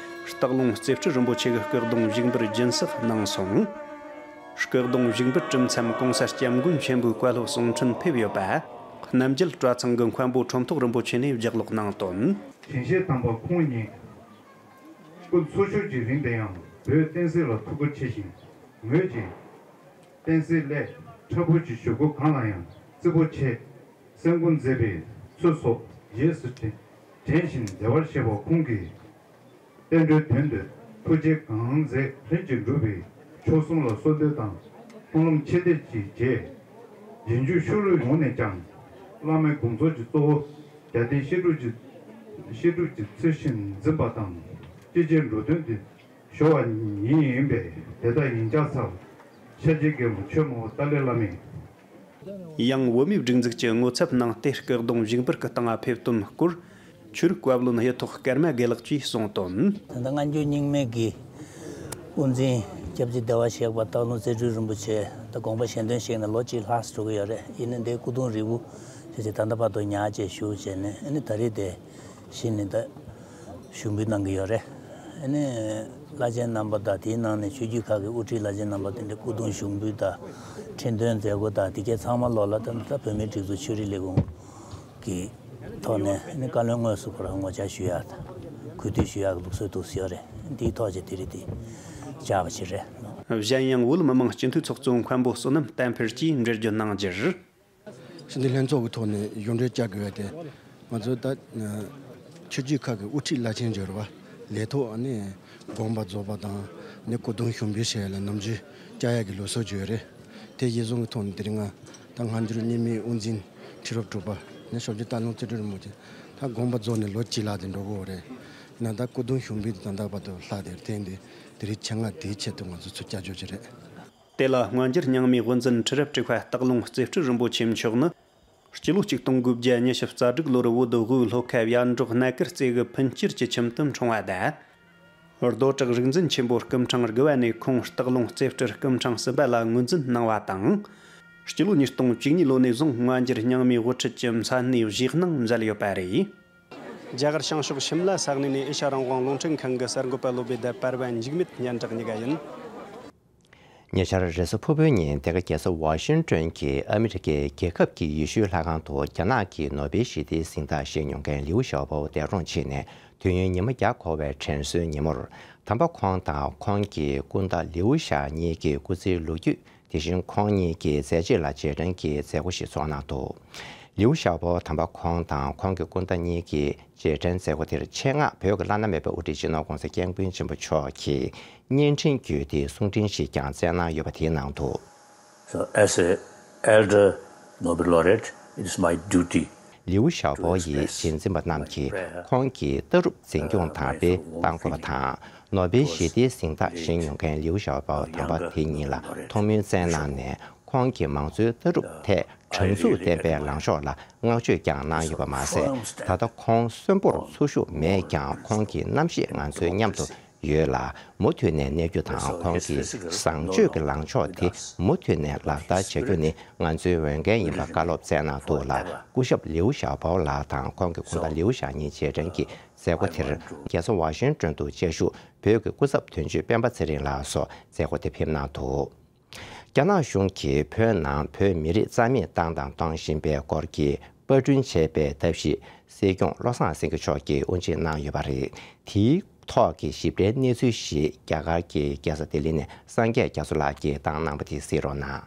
སྟག་ལུང་རྩེ་སྤྲུལ་རིན་པོ་ཆེ་གི་སྐུ་གདུང་བཞུགས་འབུལ་སྦྱིན་སྲེག་གནང་སོང་། སྐུ་གདུང་བཞུགས་འབུལ་གྲུབ་མཚམས་གོང་ས་སྐྱབས་མགོན་ཆེན་པོའི་བཀའ་སློབ་གསུང་འཕྲིན་ཕེབས་ཡོད་པ། རྣམ་རྒྱལ་གྲྭ་ཚང་གི་མཁན་པོ་ཁྲོམ་ཐོག་རིན་པོ་ཆེ་ནས་ལྗགས་ཀློག་གནང་དོན། ཞིང་གཤེགས་དམ་པ་ཁོང་ཉིད། སྐུ་འཚོ་བཞུགས་ཀྱི་རིང་དུ་ཡང་བོད་བསྟན་སྲིད་ལ་ཐུགས་ཁུར་ཆེ་ཞིང་ངོས་ཀྱིས། བསྟན་སྲིད་སླད་འཁྲབ་ཕུད་ཀྱི་ཞུ་སྒོ་གང་ལ་ཡང་བརྩི་བོ་ཆེ། གསན་བསྐུལ་མཛད་པའི་ཚུལ་སོགས་རྗེས་སུ་དྲན་དྲན་བཞིན་བདེ་བར་གཤེགས་པ་ཁོང་གིས། བསྟན་འགྲོའི་དོན་དུ་ཐུགས་རྗེ་གང་མཛད་ལྷུན་གྱིས་འགྲུབ་པའི་མཆོག་གསུམ་ལ་གསོལ་འདེབས་དང་། མཐོང་ལམ་ཆེ་འདེབས་ཀྱི་རྗེས། རྗེས་འཇུག་ཤུལ་ལུས་ཡོངས་ནས་ཀྱང་། བླ་མའི་དགོངས་རྫོགས་ཀྱི་གཙོ་བོ། རྒྱལ་བསྟན་བཤད་སྒྲུབ་ཀྱི། བཤད་སྒྲུབ་ཀྱི་ཚུལ་བཞིན་འཛིན་པ་དང་། ཅི་བྱེད་འགྲོ་དོན་དུ་གཞོལ་བ་ཉིད་ཡིན་པས། དེ་ལྟར་ཡིན་ཕྱིར་ཚར། ཤཱཀྱའི་རྒན་པོ་ཆོས་མང་པོ་ཏཱ་ལའི་བླ་མས། ཡང་བོད་མིའི་སྒྲིག་འཛུགས་ཀྱི་ངོ་ཚབ་གནང་སྟེ་སྐུ་གདུང་བཞུགས་འབུལ་གྱི་སྟེང་ཕེབས་དོན་སྐོར། ཆོས་རིག་བཀའ་བློན་གཡུ་ཐོག་ཀརྨ་དགེ་ལེགས་ཀྱིས་གསུངས་དོན། ད་ལྟ་སྔ་འགྱུར་རྙིང་མའི་གི་དབུ་འཛིན་སྐྱབས་རྗེ་བདེ་བར་གཤེགས་པ་སྟག་ལུང་རྩེ་སྤྲུལ་རིན་པོ་ཆེ་ད་དགོངས་པ་གཞན་དོན་བཞེས་ནས་ལོ་གཅིག་ལྷག་འགྲོ་གི་ཡོད་རེད། ཡིན་ནའི་འདི་སྐུ་གདུང་རིལ་བུ་ཞེས་བྱས་ད་ལྟ་བར་དུ་ཉར་བྱས་བཞུགས་བྱས་ནས། ཨ་ནི་ད་རེས་དེ་གཞི་ནས་ད་ཞུགས་འབུལ་གནང་གི་ཡོད་རེད། ཨ་ནི་བླ་ཆེན་རྣམ་པ་དང་དེའི་ནང་ནས་ཆོས་བརྒྱུད་ཁག་གི་དབུ་ཁྲིད་བླ་ཆེན་རྣམ་པ་དེ་འདྲའི་སྐུ་གདུང་ཞུགས་འབུལ་དང་ཁྲི་འདོན་མཛད་སྒོ་དང་དེ་གའི་ཚང་མ་ལོག་ལ་ད་ད་བོད་མིའི་སྒྲིག་འཛུགས་ཆོས་རིག་ལས་ཁུངས་ཀྱི་ཐོག་ནས་ནི་བཀའ་བློན་དངོས་སུ་ཁོ་རང་ངོ་བཅར་ཞུ་ཡག་དང་གུས་འདུད་ཞུ་ཡག་གི་ལུགས་སྲོལ་འདུག་སེ་ཡོད་རེད། འདིའི་ཐོག་ཆེད་དེ་རིང་འདི་བཅར་བ་ཞིག་རེད། གཞན་ཡང་བོད་མི་མང་སྤྱི་འཐུས་ཚོགས་གཙོ་མཁན་པོ་བསོད་ནམས་བསྟན་འཕེལ་གྱིས་འགྲེལ་བརྗོད་གནང་རྒྱུར། ཞི་བདེ་ལྷན་ཚོགས་ཀྱི་ཐོག་ནས་གཞུང་འབྲེལ་བཅར་དགོས་པ་དེ། ང་ཚོ་ད་ཆོས་བརྒྱུད་ཁག་གི་དབུ་ཁྲིད་བླ་ཆེན་འབྱོར་བ་ལས་ཐོག་ནས་དགོངས་པ་རྫོགས་པ་དང་ནི་སྐུ་གདུང་ཞུགས་འབུལ་བྱས་ལ་ནམ་རྒྱུན་བཅར་ཡག་གི་ལུགས་སྲོལ་ཅིག་ཡོད་རེད། དེ་གཞིར་བཟུང་གི་ཐོག་ནས་དེ་རིང་ང་ད་སྔ་འགྱུར་རྙིང་མའི་དབུ་འཛིན་ཁྲི་རབས་དྲུག་པ་ནི་ཞབས་ཀྱི་སྟག་ལུང་རྩེ་སྤྲུལ་རིན་པོ་ཆེ་ད་དགོངས་པ་རྫོགས་ནས་ལོ་གཅིག་ལྷག་དེ་འགྲོ་གི་ཡོད་རེད། ཡིན་ན་ད་སྐུ་གདུང་ཞུགས་འབུལ་དེ་ད་ལྟ་བར་དུ་ལྷག་དེར་བརྟེན་ཏེ་དེ་རིང་ཆེད་མངགས་དེའི་ཆེད་དུ་ང་ཚོ་ཚུར་བཅར་རྒྱུ་ཅིག་རེད། དེ་ལ་སྔ་འགྱུར་རྙིང་མའི་དབུ་འཛིན་ཁྲི་རབས་དྲུག་པ་སྟག་ལུང་རྩེ་སྤྲུལ་རིན་པོ་ཆེ་མཆོག་ནི། སྤྱི་ལོ་ཆིག་སྟོང་དགུ་བརྒྱ་ཉི་ཤུ་རྩ་དྲུག་ལོར་བོད་དབུས་ལྷོ་ཁ་ཡར་འབྲོག་སྣ་དཀར་རྩེ་གི་ཕུན་སྐྱིད་ཀྱི་ཁྱིམ་དུ་འཁྲུངས་པ་དང་། རྡོ་བྲག་རིག་འཛིན་ཆེན་པོ་སྐུ་ཕྲེང་དགུ་བ་ནས་ཁོང་སྟག་ལུང་རྩེ་སྤྲུལ་སྐུ་ཕྲེང་གསུམ་པ་ལ་ངོས་འཛིན་གནང་བ་དང་། སྤྱི་ལོ་ཉིས་སྟོང་བཅུ་གཉིས་ལོ་ནས་བཟུང་སྔ་འགྱུར་རྙིང་མའི་དབུ་ཁྲིད་ཀྱི་མཚན་གནས་བཞེས་གནང་མཛད་ཡོད་པ་རེད། རྒྱ་གར་བྱང་ཕྱོགས་ཤིམ་ལ་ས་གནས་ནས་ཨེ་ཤ་རང་དབང་རླུང་འཕྲིན་ཁང་གི་གསར་འགོད་པ་བློ་བདེ་དང་པར་བ་འཇིགས་མེད་སྙན་གྲགས་གཉིས་ཀ་ཡིན། ཉེ་ཆར་རེས་གཟའ་ཕུར་བུའི་ཉིན་ལྡི་ཀ་རྒྱལ་ས་ཝ་ཤིང་ཏོན་གྱི་ཨ་མི་རི་ཀའི་རྒྱལ་ཁབ་ཀྱི་ཡེ་ཤུའི་ལྷ་ཁང་དུ་རྒྱ་ནག་གི་ནོ་བེལ་ཞི་བདེའི་གཟེངས་རྟགས་བཞེས་མྱོང་མཁན་ལིའུ་ཞའོ་པོ་འདས་གྲོངས་ཕྱིན་ནས་དུས་ཡུན་ཉི་མ་བརྒྱ་འཁོར་བའི་དྲན་གསོའི་ཉིན་མོར། དམ་པ་ཁོང་དང་ཁོང་གི་སྐུ་ཟླ་ལིའུ་ཞའོ་གཉིས་ཀྱི་སྐུ་ཚེའི་ལོ་རྒྱུས། དེ་བཞིན་ཁོང་གཉིས་ཀྱི་མཛད་རྗེས་ལ་རྗེས་དྲན་གྱི་མཛད་སྒོ་ཞིག་ཚོགས་གནང་འདུག་ལིའུ་ཞའོ་པོ་དམ་པ་ཁོང་དང་ཁོང་གི་སྐུ་ཟླ་གཉིས་ཀྱི་རྗེས་དྲན་མཛད་སྒོ་དེར་ཆེད་མངགས་བོད་ཀྱི་བླ་ན་མེད་པའི་དབུ་ཁྲིད་སྤྱི་ནོར་༸གོང་ས་༸སྐྱབས་མགོན་ཆེན་པོ་མཆོག་གིས་བརྙན་འཕྲིན་བརྒྱུད་དེ་གསུང་འཕྲིན་ཞིག་ཀྱང་བསྩལ་གནང་ཡོད་པ་དེའི་ནང་དུ། So, as a elder Nobel laureate, it is my duty ལིའུ་ཞའོ་པོ་ཡི་རྗེས་འཛིན་པ་རྣམས་ཀྱིས་ཁོང་གི་ལྟ་གྲུབ་འཛིན་སྐྱོང་དང་སྤེལ་གཏང་དགོས་པ་དང་། ནོ་བེལ་ཞི་བདེའི་གཟེངས་རྟགས་བཞེས་མྱོང་མཁན་ལིའུ་ཞའོ་པོ་དམ་པ་དེ་ཉིད་ལ་ཐུགས་སྨོན་བསྩལ་གནང་ནས། ཁོང་གིས་མང་གཙོའི་ལྟ་གྲུབ་ཐད་དྲང་ཚུགས་ལྡན་པའི་ལངས་ཕྱོགས་ལ་བསྔགས་བརྗོད་ཀྱང་གནང་ཡོད་པ་མ་ཟད། ད་ལྟ་ཁོང་གསོན་པོར་འཚོ་བཞུགས་མེད་ཀྱང་། ཁོང་གི་རྣམ་ཤེས་ང་ཚོའི་མཉམ་དུ་ ཡོད་ལ། མུ་མཐུད་ནས་གནས་རྒྱུ་དང་། ཁོང་གི་བཟང་སྤྱོད་ཀྱི་ལངས་ཕྱོགས་དེ་མུ་མཐུད་ནས་ལག་བསྟར་བྱ་རྒྱུ་ནི་ང་ཚོའི་འོས་འགན་ཡིན་པ་བཀའ་སློབ་སྩལ་གནང་འདུག་ལ། སྐུ་ཞབས་ལིའུ་ཞའོ་པའོ་ལགས་དང་ཁོང་གི་དགོངས་དག་ལིའུ་ཞའོ་ཉིང་རྗེས་དྲན་གྱི་མཛད་སྒོ་དེར། རྒྱལ་ས་ཝ་ཤིང་ཏོན་དུ་བཅའ་བཞུགས་བོད་ཀྱི་སྐུ་ཚབ་དོན་གཅོད་སྤེན་པ་ཚེ་རིང་ལགས་སོགས་མཛད་སྒོ་དེ་ཕེབས་གནང་འདུག། རྒྱ་ནག་གཞུང་གིས་བོད་ནང་བོད་མི་རིགས་རྩ་མེད་བཏང་དང་གཏོང་བཞིན་པའི་སྐོར་གྱི་པར་སྐྲུན་བྱས་པའི་ཐབས་ཤེས་སྲིད་སྐྱོང་བློ་བཟང་སེང་གེ་མཆོག་གིས་དབུ་འབྱེད་གནང་ཡོད་པ་རེད། དེའི་ཐོག་གི་ཞིབ་ཕྲའི་གནས་ཚུལ་ཞིག་རྒྱ་གར་གྱི་རྒྱལ་ས་ལྡི་ལི་ནས་སངས་རྒྱས་རྒྱ་མཚོ་ལགས་ཀྱིས་བཏང་གནང་པ་དེ་གཟིགས་རོགས་གནང་།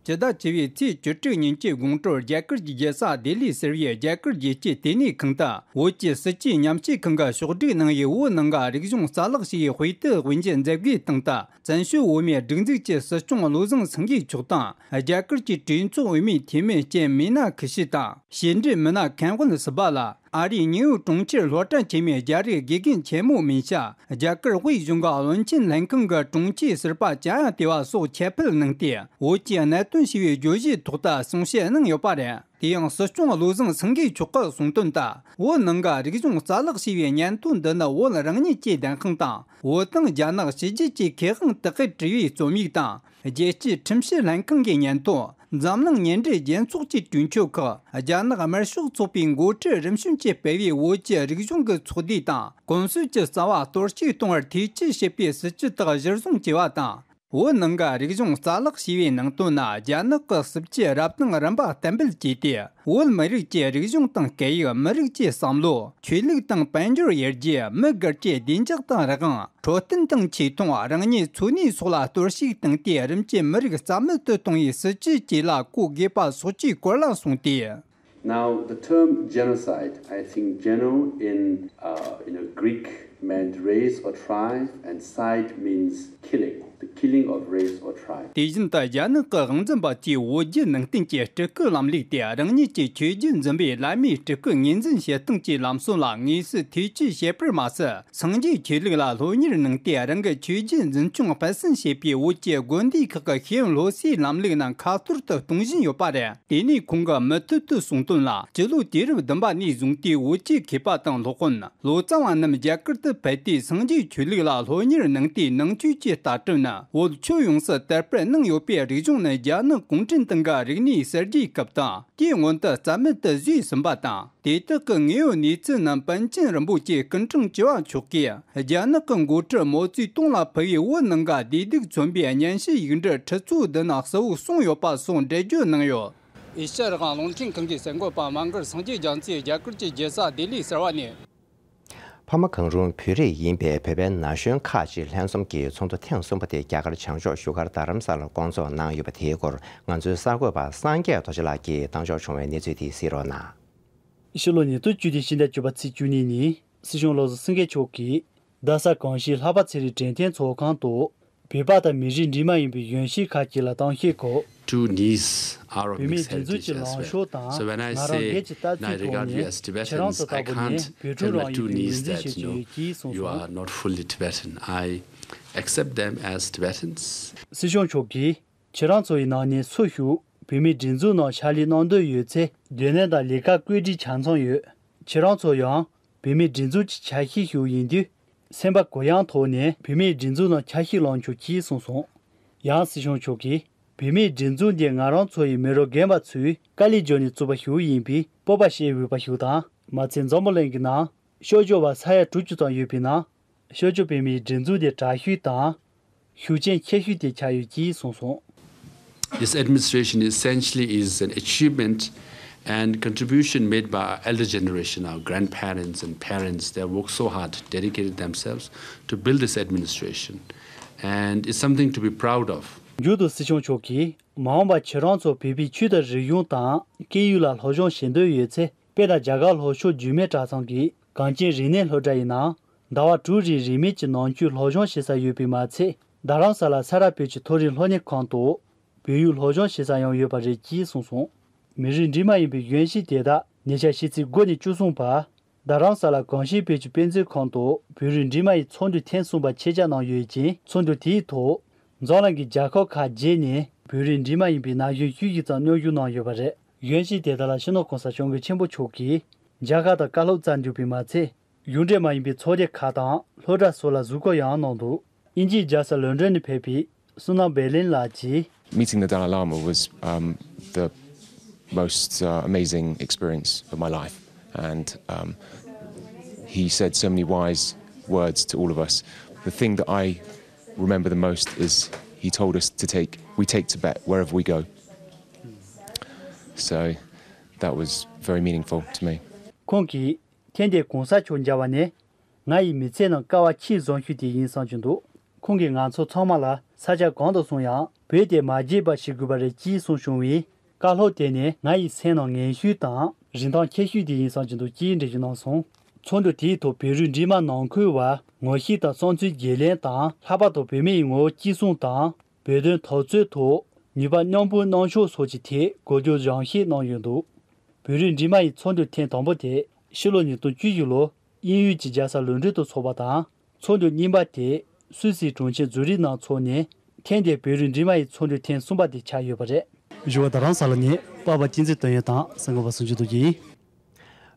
སྤྱི་ཟླ་བཅུ་པའི་ཚེས་བཅུ་དྲུག་ཉིན་གྱི་དགོང་དྲོར་རྒྱ་གར་གྱི་རྒྱལ་ས་ལྡི་ལི་ཟེར་བའི་རྒྱ་གར་རྒྱལ་སྤྱིའི་ལྟེ་གནས་ཁང་དུ། བོད་ཀྱི་སྲིད་བྱུས་ཉམས་བཞེས་ཁང་གིས་ཕྱོགས་བསྒྲིགས་གནང་བའི་བོད་ནང་གི་རིག་གཞུང་རྩ་བརླག་བྱས་པའི་དཔེ་དེབ་དབུ་འབྱེད་མཛད་སྒོའི་སྟེང་དུ། བཙན་བྱོལ་བོད་མིའི་སྒྲིག་འཛུགས་ཀྱི་སྲིད་སྐྱོང་བློ་བཟང་སེང་གེ་མཆོག་དང་། རྒྱ་གར་གྱི་གྲོས་ཚོགས་འོས་མི་འཐུས་མི་ལྕམ་མི་ན་ཁི་ཤི་དང་། ཕྱི་འབྲེལ་མི་སྣ་མཁན་དབང་སི་པ་ལ། ཨ་རིའི་ཉེའུ་གྲོང་ཁྱེར་སློབ་གྲྭ་ཆེན་མོའི་རྒྱ་རིགས་དགེ་རྒན་ཆེན་མོ་མིན་ཤག་རྒྱ་གར་དབུས་གཞུང་གི་བློན་ཆེན་ལྷན་ཁང་གི་དྲུང་ཆེ་ཟུར་པ་ཅཱ་ཡ་ཏེ་བ་སོགས་ཁྱབ་སྤེལ་གནང་སྟེ། བོད་ཀྱི་གནད་དོན་ཞེས་པའི་བརྗོད་གཞིའི་ཐོག་ཏུ་གསུང་བཤད་གནང་ཡོད་པ་རེད། དེ་ཡང་སྲིད་སྐྱོང་བློ་བཟང་སེང་གེ་མཆོག་གིས་གསུངས་དོན་ལྟར། བོད་ནང་གི་རིག་གཞུང་རྩ་བརླག་བྱས་པའི་ཉེན་དོན་འདི་ནི་བོད་རང་ཉིད་ཀྱི་བདེན་དཔང་དང་། བོད་དང་རྒྱ་ནག་ཕྱི་རྒྱལ་གྱི་ཁེ་དབང་དག་གིས་བྲིས་པའི་རྩོམ་ཡིག་དང་། རྒྱལ་སྤྱིའི་ཁྲིམས་ཞིབ་ལྷན་ཁང་གི་སྙན་ཐོ། འཛམ་གླིང་མཉམ་འབྲེལ་རྒྱལ་ཚོགས་ཀྱི་གྲོས་ཆོད་ཁག་རྒྱ་ནག་དམར་ཤོག་ཚོགས་པའི་འགོ་ཁྲིད་རིམ་བྱོན་གྱིས་སྤེལ་བའི་བོད་ཀྱི་རིག་གཞུང་གི་ཚོགས་སྡེ་དང་། གོམས་སྲོལ་གྱི་རྩ་བ་གཏོར་བཤིག་གཏོང་བར་ཐེ་བྱུས་བྱེད་པའི་སྲིད་བྱུས་དག་གཞིར་བཟུང་བྱས་པ་དང་། བོད་ནང་གི་རིག་གཞུང་རྩ་བརླག་བྱས་པའི་ནང་དོན་ནི། རྒྱ་ནག་གི་སྲིད་བྱུས་རབ་དང་རིམ་པ་གཏན་འབེབས་བྱས་ཏེ། བོད་མི་རིགས་ཀྱི་རིག་གཞུང་དང་སྐད་ཡིག། མི་རིགས་ཀྱི་བསམ་བློ། ཆོས་ལུགས་དང་དཔལ་འབྱོར་ཡར་རྒྱས། མི་སྒེར་གྱི་བདེ་འཇགས་དང་རང་དབང་། འཕྲོད་བསྟེན་དང་ཆེ་མཐོང་། རང་ཉིད་འཚོ་གནས་སོགས་ལ་གཏོར་བཤིག་བཏང་སྟེ། རིམ་གྱིས་མི་རིགས་རྩ་མེད་དུ་གཏོང་བའི་སྲིད་བྱུས་བཅས་ལ་བཀོད་དགོས་པ་སོགས་ཀྱི་སྐོར་ལ་གསུངས་ཏེ། Now, the term genocide, I think geno in, uh, you know, Greek meant race or tribe, and cide means killing, the killing of race or tribe. དེ་བཞིན་དུ་རྒྱ་ནག་གི་དབང་འཛིན་པ་ཚོས་བོད་བརྒྱུད་ནང་བསྟན་གྱི་སྤྲུལ་སྐུ་ལམ་ལུགས་དེ་རང་ཉིད་ཀྱི་ཆོས་བརྒྱུད་འཛིན་པའི་བླ་མའི་སྤྲུལ་སྐུ་ངོས་འཛིན་བྱེད་སྟངས་ཀྱི་ལམ་སྲོལ་ལ་དངོས་སུ་ཐེ་བྱུས་བྱེད་པར་མ་ཟད། སངས་རྒྱས་ཆོས་ལུགས་ལ་སློབ་གཉེར་གནང་སྟེ། རང་གི་ཆོས་བརྒྱུད་འཛིན་སྐྱོང་སྤེལ་གསུམ་བྱེད་པའི་བོད་ཀྱི་དགོན་སྡེ་ཁག་གི་ཤེས་ཡོན་སློབ་གསོའི་ལམ་ལུགས་རྣམས་ཁ་ཐོར་དུ་གཏོང་བཞིན་ཡོད་པ་རེད། དེ་ནས་ཁོང་གིས་མུ་མཐུད་དུ་གསུངས་དོན་ལ། སྤྱི་ལོ་དུས་རབས་བདུན་པ་ནས་བཟུང་སྟེ་བོད་ཀྱི་མཁས་པ་དང་སློབ་དཔོན། ལོ་ཙཱ་བ་རྣམས་རྒྱ་གར་དུ་ཕེབས་ཏེ། སངས་རྒྱས་ཆོས་ལུགས་ལ་སློབ་གཉེར་གནང་སྟེ། ནང་ཆོས་ཀྱི་ལྟ་གྲུབ་ནི་བོད་ཁྱོན་ཡོངས་སུ་དར་སྤེལ་གནང་ཡོད་པའི་རིག་གཞུང་ནི། རྒྱ་ནག་གུང་ཁྲན་ཏང་གི་རིག་གནས་གསར་བརྗེའི་སྐབས་དང་། དེའི་སྔོན་དུ་རྩ་མེད་དུ་བཟོས་ཟིན་པ་དང་། དེ་དག་གི་དངོས་ཡོད་གནས་ཚུལ་རྣམས་པཎ་ཆེན་རིན་པོ་ཆེ་སྐུ་ཕྲེང་བཅུ་བ་མཆོག་གིས། རྒྱ་ནག་གི་འགོ་ཁྲིད་མའོ་ཙེ་ཏུང་ལ་ཕུལ་བའི་བོད་ནང་གི་བདེ་སྡུག་མཚོན་པའི་སྙན་ཞུའི་ཡིག་འབྲུ་ཁྲི་ཚོ་བདུན་ན་གསལ་བོ་གསུངས་ཡོད་པ་སོགས་འགྲེལ་བརྗོད་གནང་ཡོད། ཨེ་ཤ་ཡ་རང་དབང་རླུང་འཕྲིན་ཁང་གི་གསར་འགོད་པ་མ་གར་སངས་རྒྱས་རྒྱ་མཚོས་རྒྱ་གར་གྱི་རྒྱལ་ས་ལྡི་ལི་ཟེར་བ་ནས། ཕ་མ་གང་རུང་བོད་རིགས་ཡིན་པའི་བོད་པའི་ན་གཞོན་ཁག་ཅིག་ལྷན་འཛོམས་ཀྱི་ཚོགས་འདུ་ཐེངས་གསུམ་པ་དེ་རྒྱ་གར་བྱང་ཕྱོགས་བཞུགས་སྒར་རྡ་རམ་ས་ལར་བསྐོང་ཚོགས་གནང་ཡོད་པ་དེའི་སྐོར་ང་ཚོའི་གསར་འགོད་པ་སངས་རྒྱས་རྡོ་རྗེ་ལགས་ཀྱིས་བཏང་འབྱོར་བྱུང་བའི་གནས་ཚུལ་དེ་གཟིགས་རོགས་གནང་། ཕྱི་ལོ་ཉིས་སྟོང་བཅུ་བདུན་ཕྱི་ཟླ་བཅུ་པ་ཚེས་བཅུ་གཉིས་ཉིན་སྲིད་སྐྱོང་བློ་བཟང་སེང་གེ་མཆོག་གིས་རྡ་ས་གངས་སྐྱིད་ལྷ་པ་ཚེ་རིང་དྲན་རྟེན་ཚོགས་ཁང་དུ་བོད་པ་དང་མི་རིགས་འདྲེས་མ་ཡིན་པའི་གཞོན་སྐྱེས་ཁག་ཅིག་ལ་གཏམ་བཤད་སྐོར། Two knees are of བོད་མིའི་mixed སྒྲིག་འཛུགས་heritage ཀྱི་as ལངས་well. ཕྱོགས་དང་So when I ང་རང་སྒེར་say གྱི་ལྟ and I ཚུལ་ཐོག་regard you ནས as ཁྱེད་རང་Tibetans, ཚོ་I ལྟ་བུ་ནི་can't བོད་ཕྲུག་tell my རང་ཡིན་two པའི་ངོས knees འཛིན་བྱེད་that, you ཀྱི་know, ཡོད་ཀྱིས་གསུངས་you སོང་། are not fully Tibetan. I accept them as Tibetans. སྲིད་སྐྱོང་མཆོག་གིས། ཁྱེད་རང་ཚོ་ཡི་ནང་ནས་སུ་ཞིག་བོད་མིའི་སྒྲིག་འཛུགས་ནང་ཕྱག་ལས་གནང་འདོད་ཡོད་ཚེ། སྡོད་གནས་དང་ལས་ཀ་བཀོད་སྒྲིག་ཆ་ཚང་ཡོད། ཁྱེད་རང་ཚོ་ཡང་བོད་མིའི་སྒྲིག་འཛུགས་ཀྱི་ཆ་ཤས་ཤིག་ཡིན་དུས། སེམས་པ་གུ་ཡངས་ཐོག་ནས་བོད་མིའི་སྒྲིག་འཛུགས་ནང་ཆ་ཤས་བླང་ཆོག་གིས་གསུངས་སོང་། ཡང་སྲིད་སྐྱོང་མཆོག་གིས། བོད་མིའི་སྒྲིག་འཛུགས་འདི་ང་རང་ཚོ་ཡི་མི་རབས་རྒན་པ་ཚོས་དཀའ་ལས་བརྒྱབ་ནས་བཙུགས་པ་ཞིག་ཡིན་པས་སྤོབས་པ་བྱེད་འོས་པ་ཞིག་དང་། མ་ཚད་འཛམ་བུ་གླིང་གི་ནང་། ཤོག་སྦྱོར་བ་ས་ཡ་དྲུག་ཅུ་ཙམ་ཡོད་པའི་ནང་། ཤོག་སྦྱོར་བོད་མིའི་སྒྲིག་འཛུགས་དེ་དྲག་ཤོས་དང་། ཤུགས་རྐྱེན་ཆེ་ཤོས་དེ་ཆགས་ཡོད་ཅེས་གསུངས་སོང་། This administration essentially is an achievement and contribution made by our elder generation, our grandparents and parents. They have worked so hard, dedicated themselves to build this administration, and it's something to be proud of. མཇུག་ཏུ་སྲིད་སྐྱོང་མཆོག་གིས། མ་འོངས་པར་ཁྱེད་རང་ཚོ་བོད་པའི་ཆོས་དང་རིག་གཞུང་དང་སྐད་ཡིག་ལ་སློབ་སྦྱོང་བྱེད་འདོད་ཡོད་ཚེ། དཔེར་ན་རྒྱ་གར་ལྷོ་ཕྱོགས་འཇིགས་མེད་གྲྭ་ཚང་གི་གངས་ཅན་རིག་གནས་སློབ་གྲྭ་ཡི་ནང་ཟླ་བ་དྲུག་རིང་རིན་མེད་ཀྱི་ནང་ཆོས་སློབ་སྦྱོང་བྱེད་ས་ཡོད་པས་མ་ཚད། རྡ་རམ་ས་ལ་ས་རཱ་བོད་ཀྱི་མཐོ་རིམ་སློབ་གཉེར་ཁང་དུ་བོད་ཡིག་སློབ་སྦྱོང་བྱེད་ས་ཡང་ཡོད་པ་རེད་ཅེས་གསུངས་སོང་། མི་རིགས་འདྲེས་མ་ཡིན་པའི་གཞོན་སྐྱེས་དེ་དག་ཉེ་ཆར་ཕྱི་ཚེས་དགུ་ནས་བཅུ་གསུམ་བར་རྡ་རམ་ས་ལ་གངས་ཤེལ་བོད་ཀྱི་དཔེ་མཛོད་ཁང་དུ་བོད་རིགས་འདྲེས་མ་ཡི་ཚོགས་འདུ་ཐེངས་གསུམ་པ་ཆེད་བཅར་གནང་ཡོད་ཅིང་། ཚོགས་འདུ་དེའི་ཐོག་འཛམ་གླིང་གི་རྒྱལ་ཁབ་ཁག་བརྒྱད་ནས་བོད་རིགས་འདྲེས་མ་ཡིན་པའི་ན་གཞོན་བཅུ་བཞི་ཙམ་མཉམ་ཞུགས་གནང་ཡོད་པ་རེད། གཞོན་སྐྱེས་དེ་དག་ལ་སྤྱི་ནོར་༸གོང་ས་༸སྐྱབས་མགོན་ཆེན་པོ་མཆོག་གིས་མཇལ་ཁ་དང་བཀའ་སློབ་སྩལ་འདུག་པས་མ་ཚད། གཞུང་འབྲེལ་མ་ཡིན་པའི་ཚོགས་སྡེ་ཁག་དང་སློབ་གྲྭ་སོགས་ལ་གཟིགས་སྐོར་ཡང་གནང་འདུག་དབྱིན་ཇིའི་རྒྱལ་ས་ལོན་ཌོན་ནས་ཕེབས་པའི་སུ་ནམ་བེ་ལིན་ལགས་ཀྱིས། Meeting the Dalai Lama was, um, the most, uh, amazing experience of my life, and, um, he said so many wise words to all of us. The thing that I remember the most is he told us to take, we take Tibet wherever we go. So that was very meaningful to me. ཁོང་གིས། ཐེངས་འདིར་གོང་ས་མཆོག་མཇལ་བ་ནི། ང་ཡི་མི་ཚེའི་ནང་སྐལ་བ་ཆེས་བཟང་ཤོས་དེ་ཡིན་བསམ་གྱི་འདུག་ཁོང་གིས་ང་ཚོ་ཚང་མ་ལ་ས་ཆ་གང་དུ་སོང་ཡང་བོད་དེ་མ་བརྗེད་པ་ཞིག་དགོས་པ་རེད་ཅེས་གསུངས་བྱུང་བས། བཀའ་སློབ་དེ་ནི་ང་ཡི་སེམས་ནང་ངེས་ཤོས་དང་རིན་ཐང་ཆེ་ཤོས་དེ་ཡིན་བསམ་གྱི་འདུག་ཅེས་འགྲེལ་བརྗོད་གནང་སོང་། ཚོགས་འདུ་དེའི་ཐོག་བོད་རིགས་འབྲེལ་མ་ནང་ཁུལ་བར་ངོ་ཤེས་དང་བསམ་ཚུལ་བརྗེ་ལེན་དང་། ལྷག་པར་དུ་བོད་མི་ཡི་ངོ་བོ་གཅེས་སྲུང་དང་། བོད་དོན་འཐབ་རྩོད་ཐོག་ནུས་པ་མཉམ་སྤུངས་གནང་ཕྱོགས་སོགས་ཀྱི་ཐད་གོ་བསྡུར་སྦྱང་བཤད་གནང་ཡོད་འདུག་བོད་རིགས་འབྲེལ་མ་ཡི་ཚོགས་འདུ་ཐེངས་དང་པོ་དེ་ཕྱི་ལོ་ཉིས་སྟོང་བཅུ་བཞི་ལོར་དབྱིན་ཡུལ་གྱི་རྒྱལ་ས་ལོན་ཌོན་དུ་འཚོགས་པ་དང་། ཚོགས་འདུ་གཉིས་པ་དེ་སུད་སིའི་གྲོང་ཁྱེར་ཛུ་རིག་ནང་འཚོགས་ནས། ཐེངས་འདིའི་བོད་རིགས་འབྲེལ་མ་ཡི་ཚོགས་འདུ་ཐེངས་གསུམ་པ་དེ་ཆགས་ཡོད་པ་རེད། བཞུགས་པ་རྡ་རམ་ས་ལ་ནས་པ་ཕ་བསྟན་འཛིན་དོན་ཡོད་དང་གསན་མཁན་པ་སུ་འཇུ་རྡོ་རྗེ་ཡིན།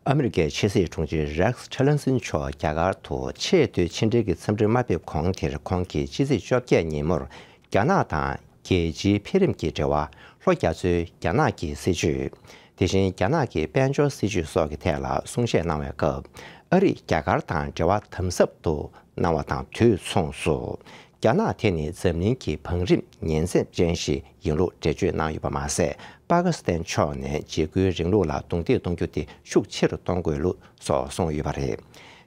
ཨ་མི་རི་ཀའི་ཕྱི་སྲིད་དྲུང་ཆེ་རེག་སི་ཊི་ལར་སན་མཆོག་རྒྱ་གར་དུ་ཆེས་མཐོའི་ཕྱི་འབྲེལ་གྱི་འཚམས་འདྲིར་མ་ཕེབས་གོང་དེར། ཁོང་གིས་ཕྱི་ཚེས་བཅོ་བརྒྱད་ཉིན་མོར་རྒྱ་ནག་དང་རྒྱལ་སྤྱིའི་འཕེལ་རིམ་གྱི་འབྲེལ་བ། ལྷོ་རྒྱ་མཚོའི་རྒྱ་ནག་གི་སྲིད་བྱུས། དེ་བཞིན་རྒྱ་ནག་གི་དཔལ་འབྱོར་སྲིད་བྱུས་སོགས་ཀྱི་ཐད་ལ་གསུང་བཤད་གནང་བའི་སྐབས། ཨ་རིས་རྒྱ་གར་དང་འབྲེལ་བ་དམ་ཟབ་ཏུ་གནང་བ་དང་དུས་མཚུངས་སུ། རྒྱ་ནག་དེ་ནི་འཛམ་གླིང་གི་བང་རིམ་ཉིན་མཚན་ཅན་ཞིག་ཡིན་ལུགས་འགྲེལ་བརྗོད་གནང་ཡོད་པ་མ་ཟད། པ་ཀི་སི་ཐན་ཕྱོགས་ནས་འཇིགས་སྐུལ་རིང་ལུགས་ལ་རྡུང་རྡེག་གཏོང་རྒྱུ་དེ་ཤུགས་ཆེ་རུ་གཏོང་དགོས་ལུགས་སོགས་གསུངས་ཡོད་པ་རེད།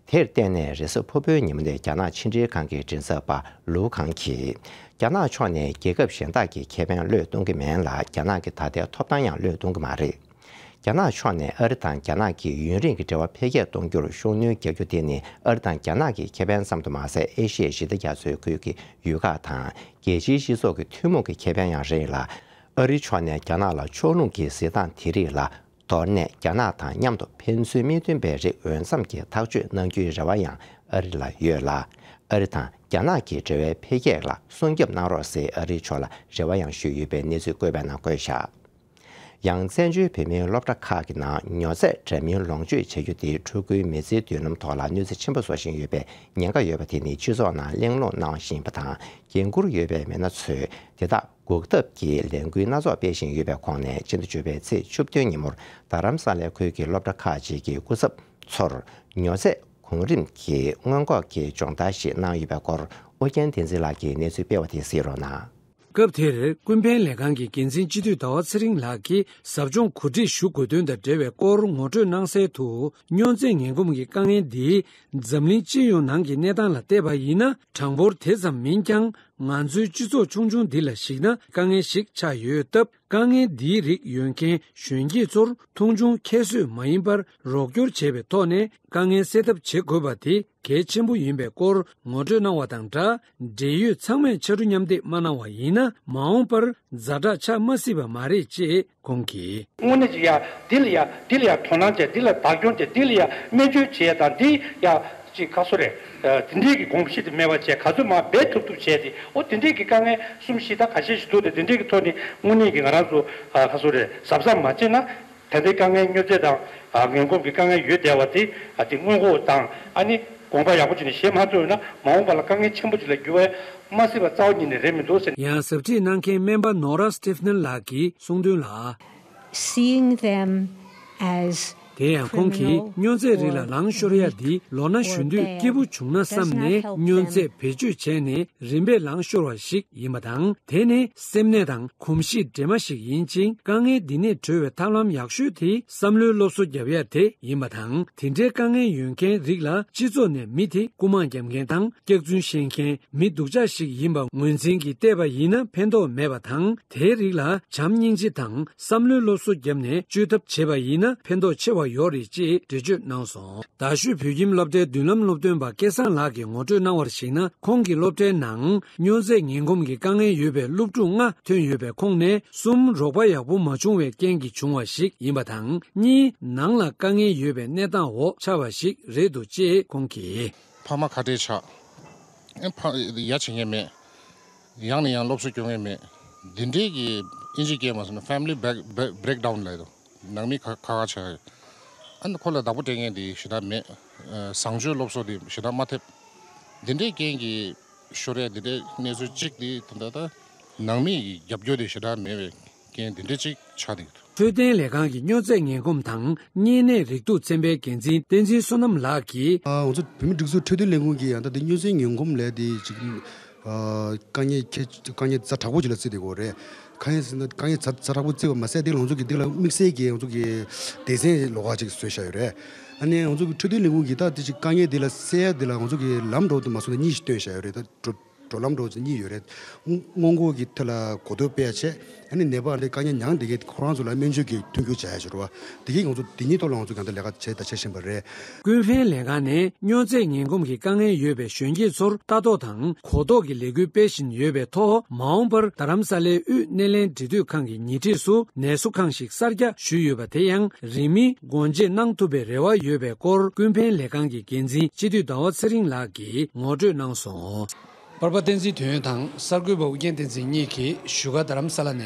དེར་བརྟེན་ནས་རེས་གཟའ་ཕུར་བུའི་ཉིན་མོ་ནས་རྒྱ་ནག་ཕྱི་འབྲེལ་ཁང་གི་མགྲིན་ཚབ་པ་ལུའུ་ཁང་གིས། རྒྱ་ནག་ཕྱོགས་ནས་རྒྱལ་ཁབ་གཞན་དག་གི་ཁེ་ཕན་བློས་གཏོང་གི་མིན་ལ། རྒྱ་ནག་གི་ད་ལྟའི་ཐོབ་ཐང་ཡང་བློས་གཏོང་གི་མ་རེད། རྒྱ་ནག་ཕྱོགས་ནས་ཨ་རི་དང་རྒྱ་ནག་གི་ཡུན་རིང་གི་འབྲེལ་བ་འཕེལ་རྒྱས་གཏོང་རྒྱུར་ཤུགས་སྣོན་རྒྱག་རྒྱུ་དེ་ནི་ཨ་རི་དང་རྒྱ་ནག་གི་ཁེ་ཕན་ཙམ་དུ་མ་ཟད། ཨེ་ཤི་ཡའི་ཞི་བདེ་རྒྱ་མཚོའི་ཁུལ་གྱི་ཡུལ་ཁག་དང་རྒྱལ་སྤྱིའི་སྤྱི་ཚོགས་ཀྱི་ཐུན་མོང་གི་ཁེ་ཕན་ཡང་རེད་ལ། ཨ་རིའི་ཕྱོགས་ནས་རྒྱ་ནག་ལ་ཕྱོགས་ལྷུང་གི་གཟིགས་སྟངས་དེ་རིགས་ལ་དོར་ནས། རྒྱ་ནག་དང་མཉམ་དུ་ཕན་ཚུན་མི་མཐུན་པའི་རིགས་འོས་འཚམ་གྱིས་ཐག་གཅོད་གནང་རྒྱུའི་རེ་བ་ཡང་ཨ་རི་ལ་ཡོད་ལ། ཨ་རི་དང་རྒྱ་ནག་གི་འབྲེལ་བའི་འཕེལ་རྒྱས་ལ་སྲུང་སྐྱོབ་གནང་རོགས་ཟེར་ཨ་རིའི་ཕྱོགས་ལ་རེ་བ་ཡང་ཞུས་ཡོད་པའི་གནས་ཚུལ་བཀོད་པའི་ནང་བཀོད་བཞག་ཡང་བཙན་བྱོལ་བོད་མིའི་སློབ་གྲྭ་ཁག་གི་ནང་མྱོས་རྫས་འདྲ་མིན་ལོངས་སྤྱོད་བྱེད་རྒྱུ་དེ་ཕྲུ་གུའི་མི་ཚེའི་མདུན་ལམ་ཐོག་ལ་གནོད་འཚེ་ཆེན་པོ་བཟོ་བཞིན་ཡོད་པའི་ཉེན་ཁ་ཡོད་པ་དེ་ནི་སྤྱི་ཚོགས་ནང་གླེང་སློང་གནང་བཞིན་པ་དང་། འགན་འཁུར་ཡོད་པའི་མི་སྣ་ཚོས་དེ་དག་འགོག་ཐབས་ཀྱི་ལས་འགུལ་སྣ་ཚོགས་སྤེལ་བཞིན་ཡོད་པའི་ཁོངས་ནས། ཕྱི་ཟླ་བཅུ་པའི་ཚེས་བཅུ་བདུན་ཉིན་མོར་རྡ་རམ་ས་ལའི་ཁུལ་གྱི་སློབ་གྲྭ་ཁག་ཅིག་གི་སྐུ་ཚབ་ཚོར་མྱོས་རྫས་གོང་རིམ་གྱི་སྔོན་འགོག་གི་སྦྱོང་བརྡར་ཞིག་གནང་ཡོད་པའི་སྐོར་ཨོ་རྒྱན་བསྟན་འཛིན་ལགས་ཀྱིས་གནས་ཚུལ་སྤེལ་བ་དེ་གཟིགས་རོགས་གནང་། སྐབས་དེར་ཀུན་ཕན་ལས་ཁང་གི་འགན་འཛིན་སྤྱི་འཐུས་ཟླ་བ་ཚེ་རིང་ལགས་ཀྱིས་ཟབ་སྦྱོང་གོ་སྒྲིག་ཞུ་དགོས་དོན་དང་འབྲེལ་བའི་སྐོར་ངོ་སྤྲོད་གནང་གསལ་དུ། མྱོས་རྫས་ངན་གོམས་ཀྱི་དཀའ་ངལ་འདི་འཛམ་གླིང་སྤྱི་ཡོངས་ནང་གི་གནས་སྟངས་ལ་བལྟས་པ་ཡིན་ན། གྲངས་འབོར་དེ་ཙམ་མིན་ཀྱང་། ང་ཚོའི་སྤྱི་ཚོགས་ཆུང་ཆུང་འདི་ལ་གཞིགས་ན་དཀའ་ངལ་ཞིག་ཆགས་ཡོད་སྟབས། དཀའ་ངལ་འདིའི་རིགས་ཡོད་མཁན་གཞོན་སྐྱེས་ཚོར་མཐོང་ཆུང་ཁྱད་གསོད་མ་ཡིན་པར་རོགས་སྐྱོར་བྱས་པའི་ཐོག་ནས་དཀའ་ངལ་སེལ་ཐབས་བྱེད་དགོས་པ་དེ་གལ་ཆེན་པོ་ཡིན་པའི་སྐོར་ངོ་སྤྲོད་གནང་བ་དང་སྦྲགས། འབྲེལ་ཡོད་ཚང་མས་ཕྱར་གྲུ་མཉམ་འདེགས་མ་གནང་བ་ཡིན་ན། མ་འོངས་པར་ཛ་དྲག་ཆགས་མ་སྲིད་པ་མ་རེད་ཅེས་ཁོང་གིས། དངོས་གནས་ཅིག་ཡ་འདི་ལ་ཡ་འདི་ལ་ཡ་དོ་སྣང་བྱས། འདི་ལ་བདག་སྐྱོང་བྱས། འདི་ལ་ཡ་སྨན་བཅོས་བྱས་དང་། འདི་ཡ་ཅིག་ཁ་སོ་རེད། ཨ་དེ་འདྲའི་གི་དགོངས་གཞི་དེ་མེད་པ་བྱས། ག་ཚོད་མང་འབད་ཐུབ་ཐུབ་བྱས་ཏེ། འོ་དེ་འདྲའི་གི་དཀའ་ངལ་གསུམ་བཞི་ད་ཁ་ཤས་ཤིག་འདུག་སྟེ། དེ་འདྲའི་གི་ཐོག་ནས་དངོས་གནས་ཀྱི་ང་རང་ཚོ་ཨ་ཁ་སོ་རེད། གཟབ་གཟབ་མ་བྱས་ན། ད་ལྟའི་དཀའ་ངལ་མྱོས་རྫས་དང་ཨ་ངན་གོམས་ཀྱི་དཀའ་ངལ་ཡོད་བསྡད་པ་དེ། ཨ་དེ་སྔོན་འགོག་དང་། ཨ་ནི་དགོངས་པ་ཡག་པོ་བྱས་ནས་བཞེས་མ་ཐུབ་ཡོད་ན། མ་འོངས་པ་ལ་དཀའ་ངལ་ཆེན་པོ་ཅིག་ལ་འགྱུར་བ་མ་སྲིད་པ་རྩ་བ་ཉིད་ནས་རེད་མི་འདུག་ཟེར། ཡང་ཟབ་ཁྲིད་གནང་མཁན་སྨན་པ་ནོ་ར་སི་ཊི་ཕ་ནན་ལགས་ཀྱིས་གསུངས་དོན་ལ། Seeing them as criminal or terrorist། དེ་ཡང་ཁོང་གིས་མྱོས་རྫས་རིགས་ལ་ལངས་ཤོར་ཡ་འདི་ལོ་ན་གཞོན་དུས་སྐྱིད་པོ་བྱུང་ན་བསམ་ནས་མྱོས་རྫས་བེད་སྤྱོད་བྱས་ནས་རིམ་པས་ལངས་ཤོར་བ་ཞིག་ཡིན་པ་དང་། དེ་ནི་སེམས་ནད་དང་གོམས་གཤིས་འདྲེས་མ་ཞིག་ཡིན་ཅིང་། དཀའ་ངལ་འདི་ནས་གྲོལ་བའི་ཐབས་ལམ་ཡག་ཤོས་དེ་བསམ་བློའི་སློབ་གསོ་བརྒྱབ་ཡ་དེ་ཡིན་པ་དང་། དེ་འདྲའི་དཀའ་ངལ་ཡོད་མཁན་རིགས་ལ་སྤྱི་ཚོགས་ནས་མི་དེ་རྐུ་མ་བརྒྱབ་མཁན་དང་། སྐྱག་རྫུན་བཤད་མཁན། མི་སྡུག་ཅག་ཞིག་ཡིན་པ་ངོས་འཛིན་གྱིས་བལྟས་པ་ཡིན་ན་ཕན་ཐོགས་མེད་པ་དང་། དེའི་རིགས་ལ་བྱམས་སྙིང་རྗེ་དང་བསམ་བློའི་སློབ་གསོ་བརྒྱབ་ནས་བཅོས་ཐབས་བྱས་པ་ཡིན་ན་ཕན་ཐོགས་ཆེ་བ་ཡོད་རེད་ཅེས་འགྲེལ་བརྗོད་གནང་སོང་། རྡ་ཤོད་བོད་ཁྱིམ་སློབ་གྲྭའི་མདུན་ལམ་སློབ་སྟོན་པ་སྐལ་བཟང་ལགས་ཀྱིས་ངོ་སྤྲོད་གནང་བར་གཞིགས་ན། ཁོང་གི་སློབ་གྲྭའི་ནང་མྱོས་རྫས་ངན་གོམས་ཀྱི་དཀའ་ངལ་ཡོད་པའི་སློབ་ཕྲུག་ལྔ་ཐོན་ཡོད་པའི་ཁོངས་ནས་གསུམ་རོགས་པ་ཡག་པོ་མ་བྱུང་བའི་རྐྱེན་གྱིས་བྱུང་བ་ཞིག་ཡིན་པ་དང་། གཉིས་ནང་ལ་དཀའ་ངལ་ཡོད་པའི་གནས་སྟངས་འོག་ཆགས་པ་ཞིག་རེད་འདུག་ཅེས་ཁོང་གིས། ཕ་མ་ཁ་བྲལ་ཆགས། ཨེ་ཕ་ཡ་བྱེད་མཁན་མེད། ཡང་ནས་ཡང་སློབ་གསོ་སྐྱོན་མཁན་མེད། འདི་འདྲའི་གི་ཨིན་ཇི་སྐད་མ་སོང་ན་family break break down ལབ་འདུག་ནང་མི་ཁ་ཁ་ཁ་ཆགས་ཡོད། ཨ་ནི་ཁོ་ལ་བདག་པོ་སྤྲད་མཁན་དེ་ཞེ་དྲག་མེད། ཨ་བཟང་སྤྱོད་སློབ་གསོ་དེ་ཞེ་དྲག་མ་ཐེབས། འདི་འདྲའི་རྐྱེན་གྱིས་ཤོར་ཡ་འདི་འདྲའི་གནས་ཚུལ་གཅིག་དེ་ད་ལྟ་ད་ནང་མི་ཡི་རྒྱབ་སྐྱོར་དེ་ཞེ་དྲག་མེད་པའི་རྐྱེན་འདི་འདྲའི་གཅིག་ཆགས་བསྡད་ཡོད། འཕྲོད་བསྟེན་ལས་ཁང་གི་སྨྱོ་རྫས་ངན་གོམས་དང་གཉན་ནད་རེག་དུག་ཚན་པའི་འགན་འཛིན་བསྟན་འཛིན་བསོད་ནམས་ལགས་ཀྱིས། ཨ་ང་ཚོ་བོད་མིའི་སྒྲིག་འཛུགས་འཕྲོད་བསྟེན་ལས་ཁུངས་ཀྱིས་ཡང་ད་ལྟ་སྨྱོ་རྫས་ངན་གོམས་ལས་དེ་ཅིག་ཨ་དཀའ་ངལ་ཁྱད་དཀའ་ངལ་ཛ་དྲག་པོ་ཅིག་ལ་བརྩིས་བསྡད་ཡོད་རེད། དཀའ་ངལ་ཟེར་ན་དཀའ་ངལ་ཛ་ཛ་དྲག་པོ་བརྩིས་པ་མ་ཟད་དེ་ལ་ང་ཚོ་གིས་འདི་ལ་དམིགས་བསལ་གྱིས་ང་ཚོ་གིས་སྡེ་ཚན་ལོགས་ཀ་ཅིག་བཟོས་བཞག་ཡོད་རེད། ཨ་ནི་ང་ཚོ་གི་འཕྲོད་བསྟེན་ལས་ཁུངས་ཀྱིས་ད་དེ་ཅིག་དཀའ་ངལ་འདི་ལ་སེལ་ཡ་འདི་ལ་ང་ཚོ་གིས་ལམ་འགྲོ་དུ་མ་སོང་ན་གཉིས་ཤིག་བཏོན་བཞག་ཡོད་རེད། ད་འགྲོ་འགྲོ་ལམ་འགྲོ་གཉིས་ཡོད་རེད། སྔོན་འགོག་གི་ཐད་ལ་གོ་རྟོགས་སྤེལ་ཡ་བྱས། ཨ་ནི་ནད་པ་འདི་དཀའ་ངལ་མྱངས་བསྡད་མཁན་ཁོ་རང་ཚོ་ལ་སྨན་བཅོས་ཀྱི་མཐུན་འགྱུར་བྱ་ཡ་ཞིག་རེད་བ། དེ་གིས་ང་ཚོ་འདི་གཉིས་ཐོག་ལ་ང་ཚོ་གང་ལྟར་ལས་ཀ་བྱས་དང་བྱེད་བཞིན་པ་རེད། ཀུན་ཕན་ལས་ཁང་ནས་སྨྱོ་རྫས་ངན་གོམས་ཀྱི་དཀའ་ངལ་ཡོད་པའི་གཞོན་སྐྱེས་ཚོར་ལྟ་རྟོག་དང་གོ་རྟོགས་ཀྱི་ལས་འགུལ་སྤེལ་བཞིན་ཡོད་པའི་ཐོག་མ་འོངས་པར་རྡ་རམ་ས་ལའི་དབུས་སྣེ་ལེན་འབྲེལ་མཐུད་ཁང་གི་ཉེ་འཁྲིས་སུ་ནད་གསོ་ཁང་ཞིག་གསར་རྒྱག་ཞུས་ཡོད་པ་དེ་ཡང་རིང་མིན་སྒོ་འབྱེད་གནང་ཐུབ་པའི་རེ་བ་ཡོད་པའི་སྐོར་ཀུན་ཕན་ལས་ཁང་གི་འགན་འཛིན་སྤྱི་འཐུས་ཟླ་བ་ཚེ་རིང་ལགས་ཀྱིས་ངོ་སྤྲོད་གནང་སོང་། པར་པ་བསྟན་འཛིན་དོན་དང་གསར་འགོད་པ་ཨུ་རྒྱན་བསྟན་འཛིན་གཉིས་ཀྱིས་བཞུགས་སྒར་རྡ་རམ་ས་ལ་ནས།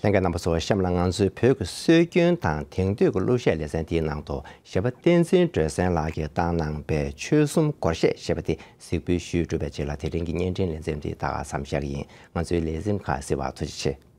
ལྷན་རྒྱས་རྣམ་པ་ཚོ། གཤམ་ལ་ང་ཚོའི་བོད་ཀྱི་སྲོལ་རྒྱུན་དང་དེང་དུས་ཀྱི་གླུ་གཞས་ལེ་ཚན་འདིའི་ནང་དུ་གཞས་པ་བསྟན་འཛིན་སྒྲོལ་གསལ་ལགས་ཀྱིས་བཏང་གནང་པའི་ཆོལ་གསུམ་སྒོར་གཞས་ཞེས་པ་དེ་གཟིགས་འབུལ་ཞུས་གྲུབ་པའི་རྗེས་ལ་དེ་རིང་གི་བརྙན་འཕྲིན་ལེ་ཚན་འདི་ད་ག་མཚམས་བཞག་གི་ཡིན། ང་ཚོའི་ལས་རིམ་ཁག་གཟིགས་པར་ཐུགས་རྗེ་ཆེ།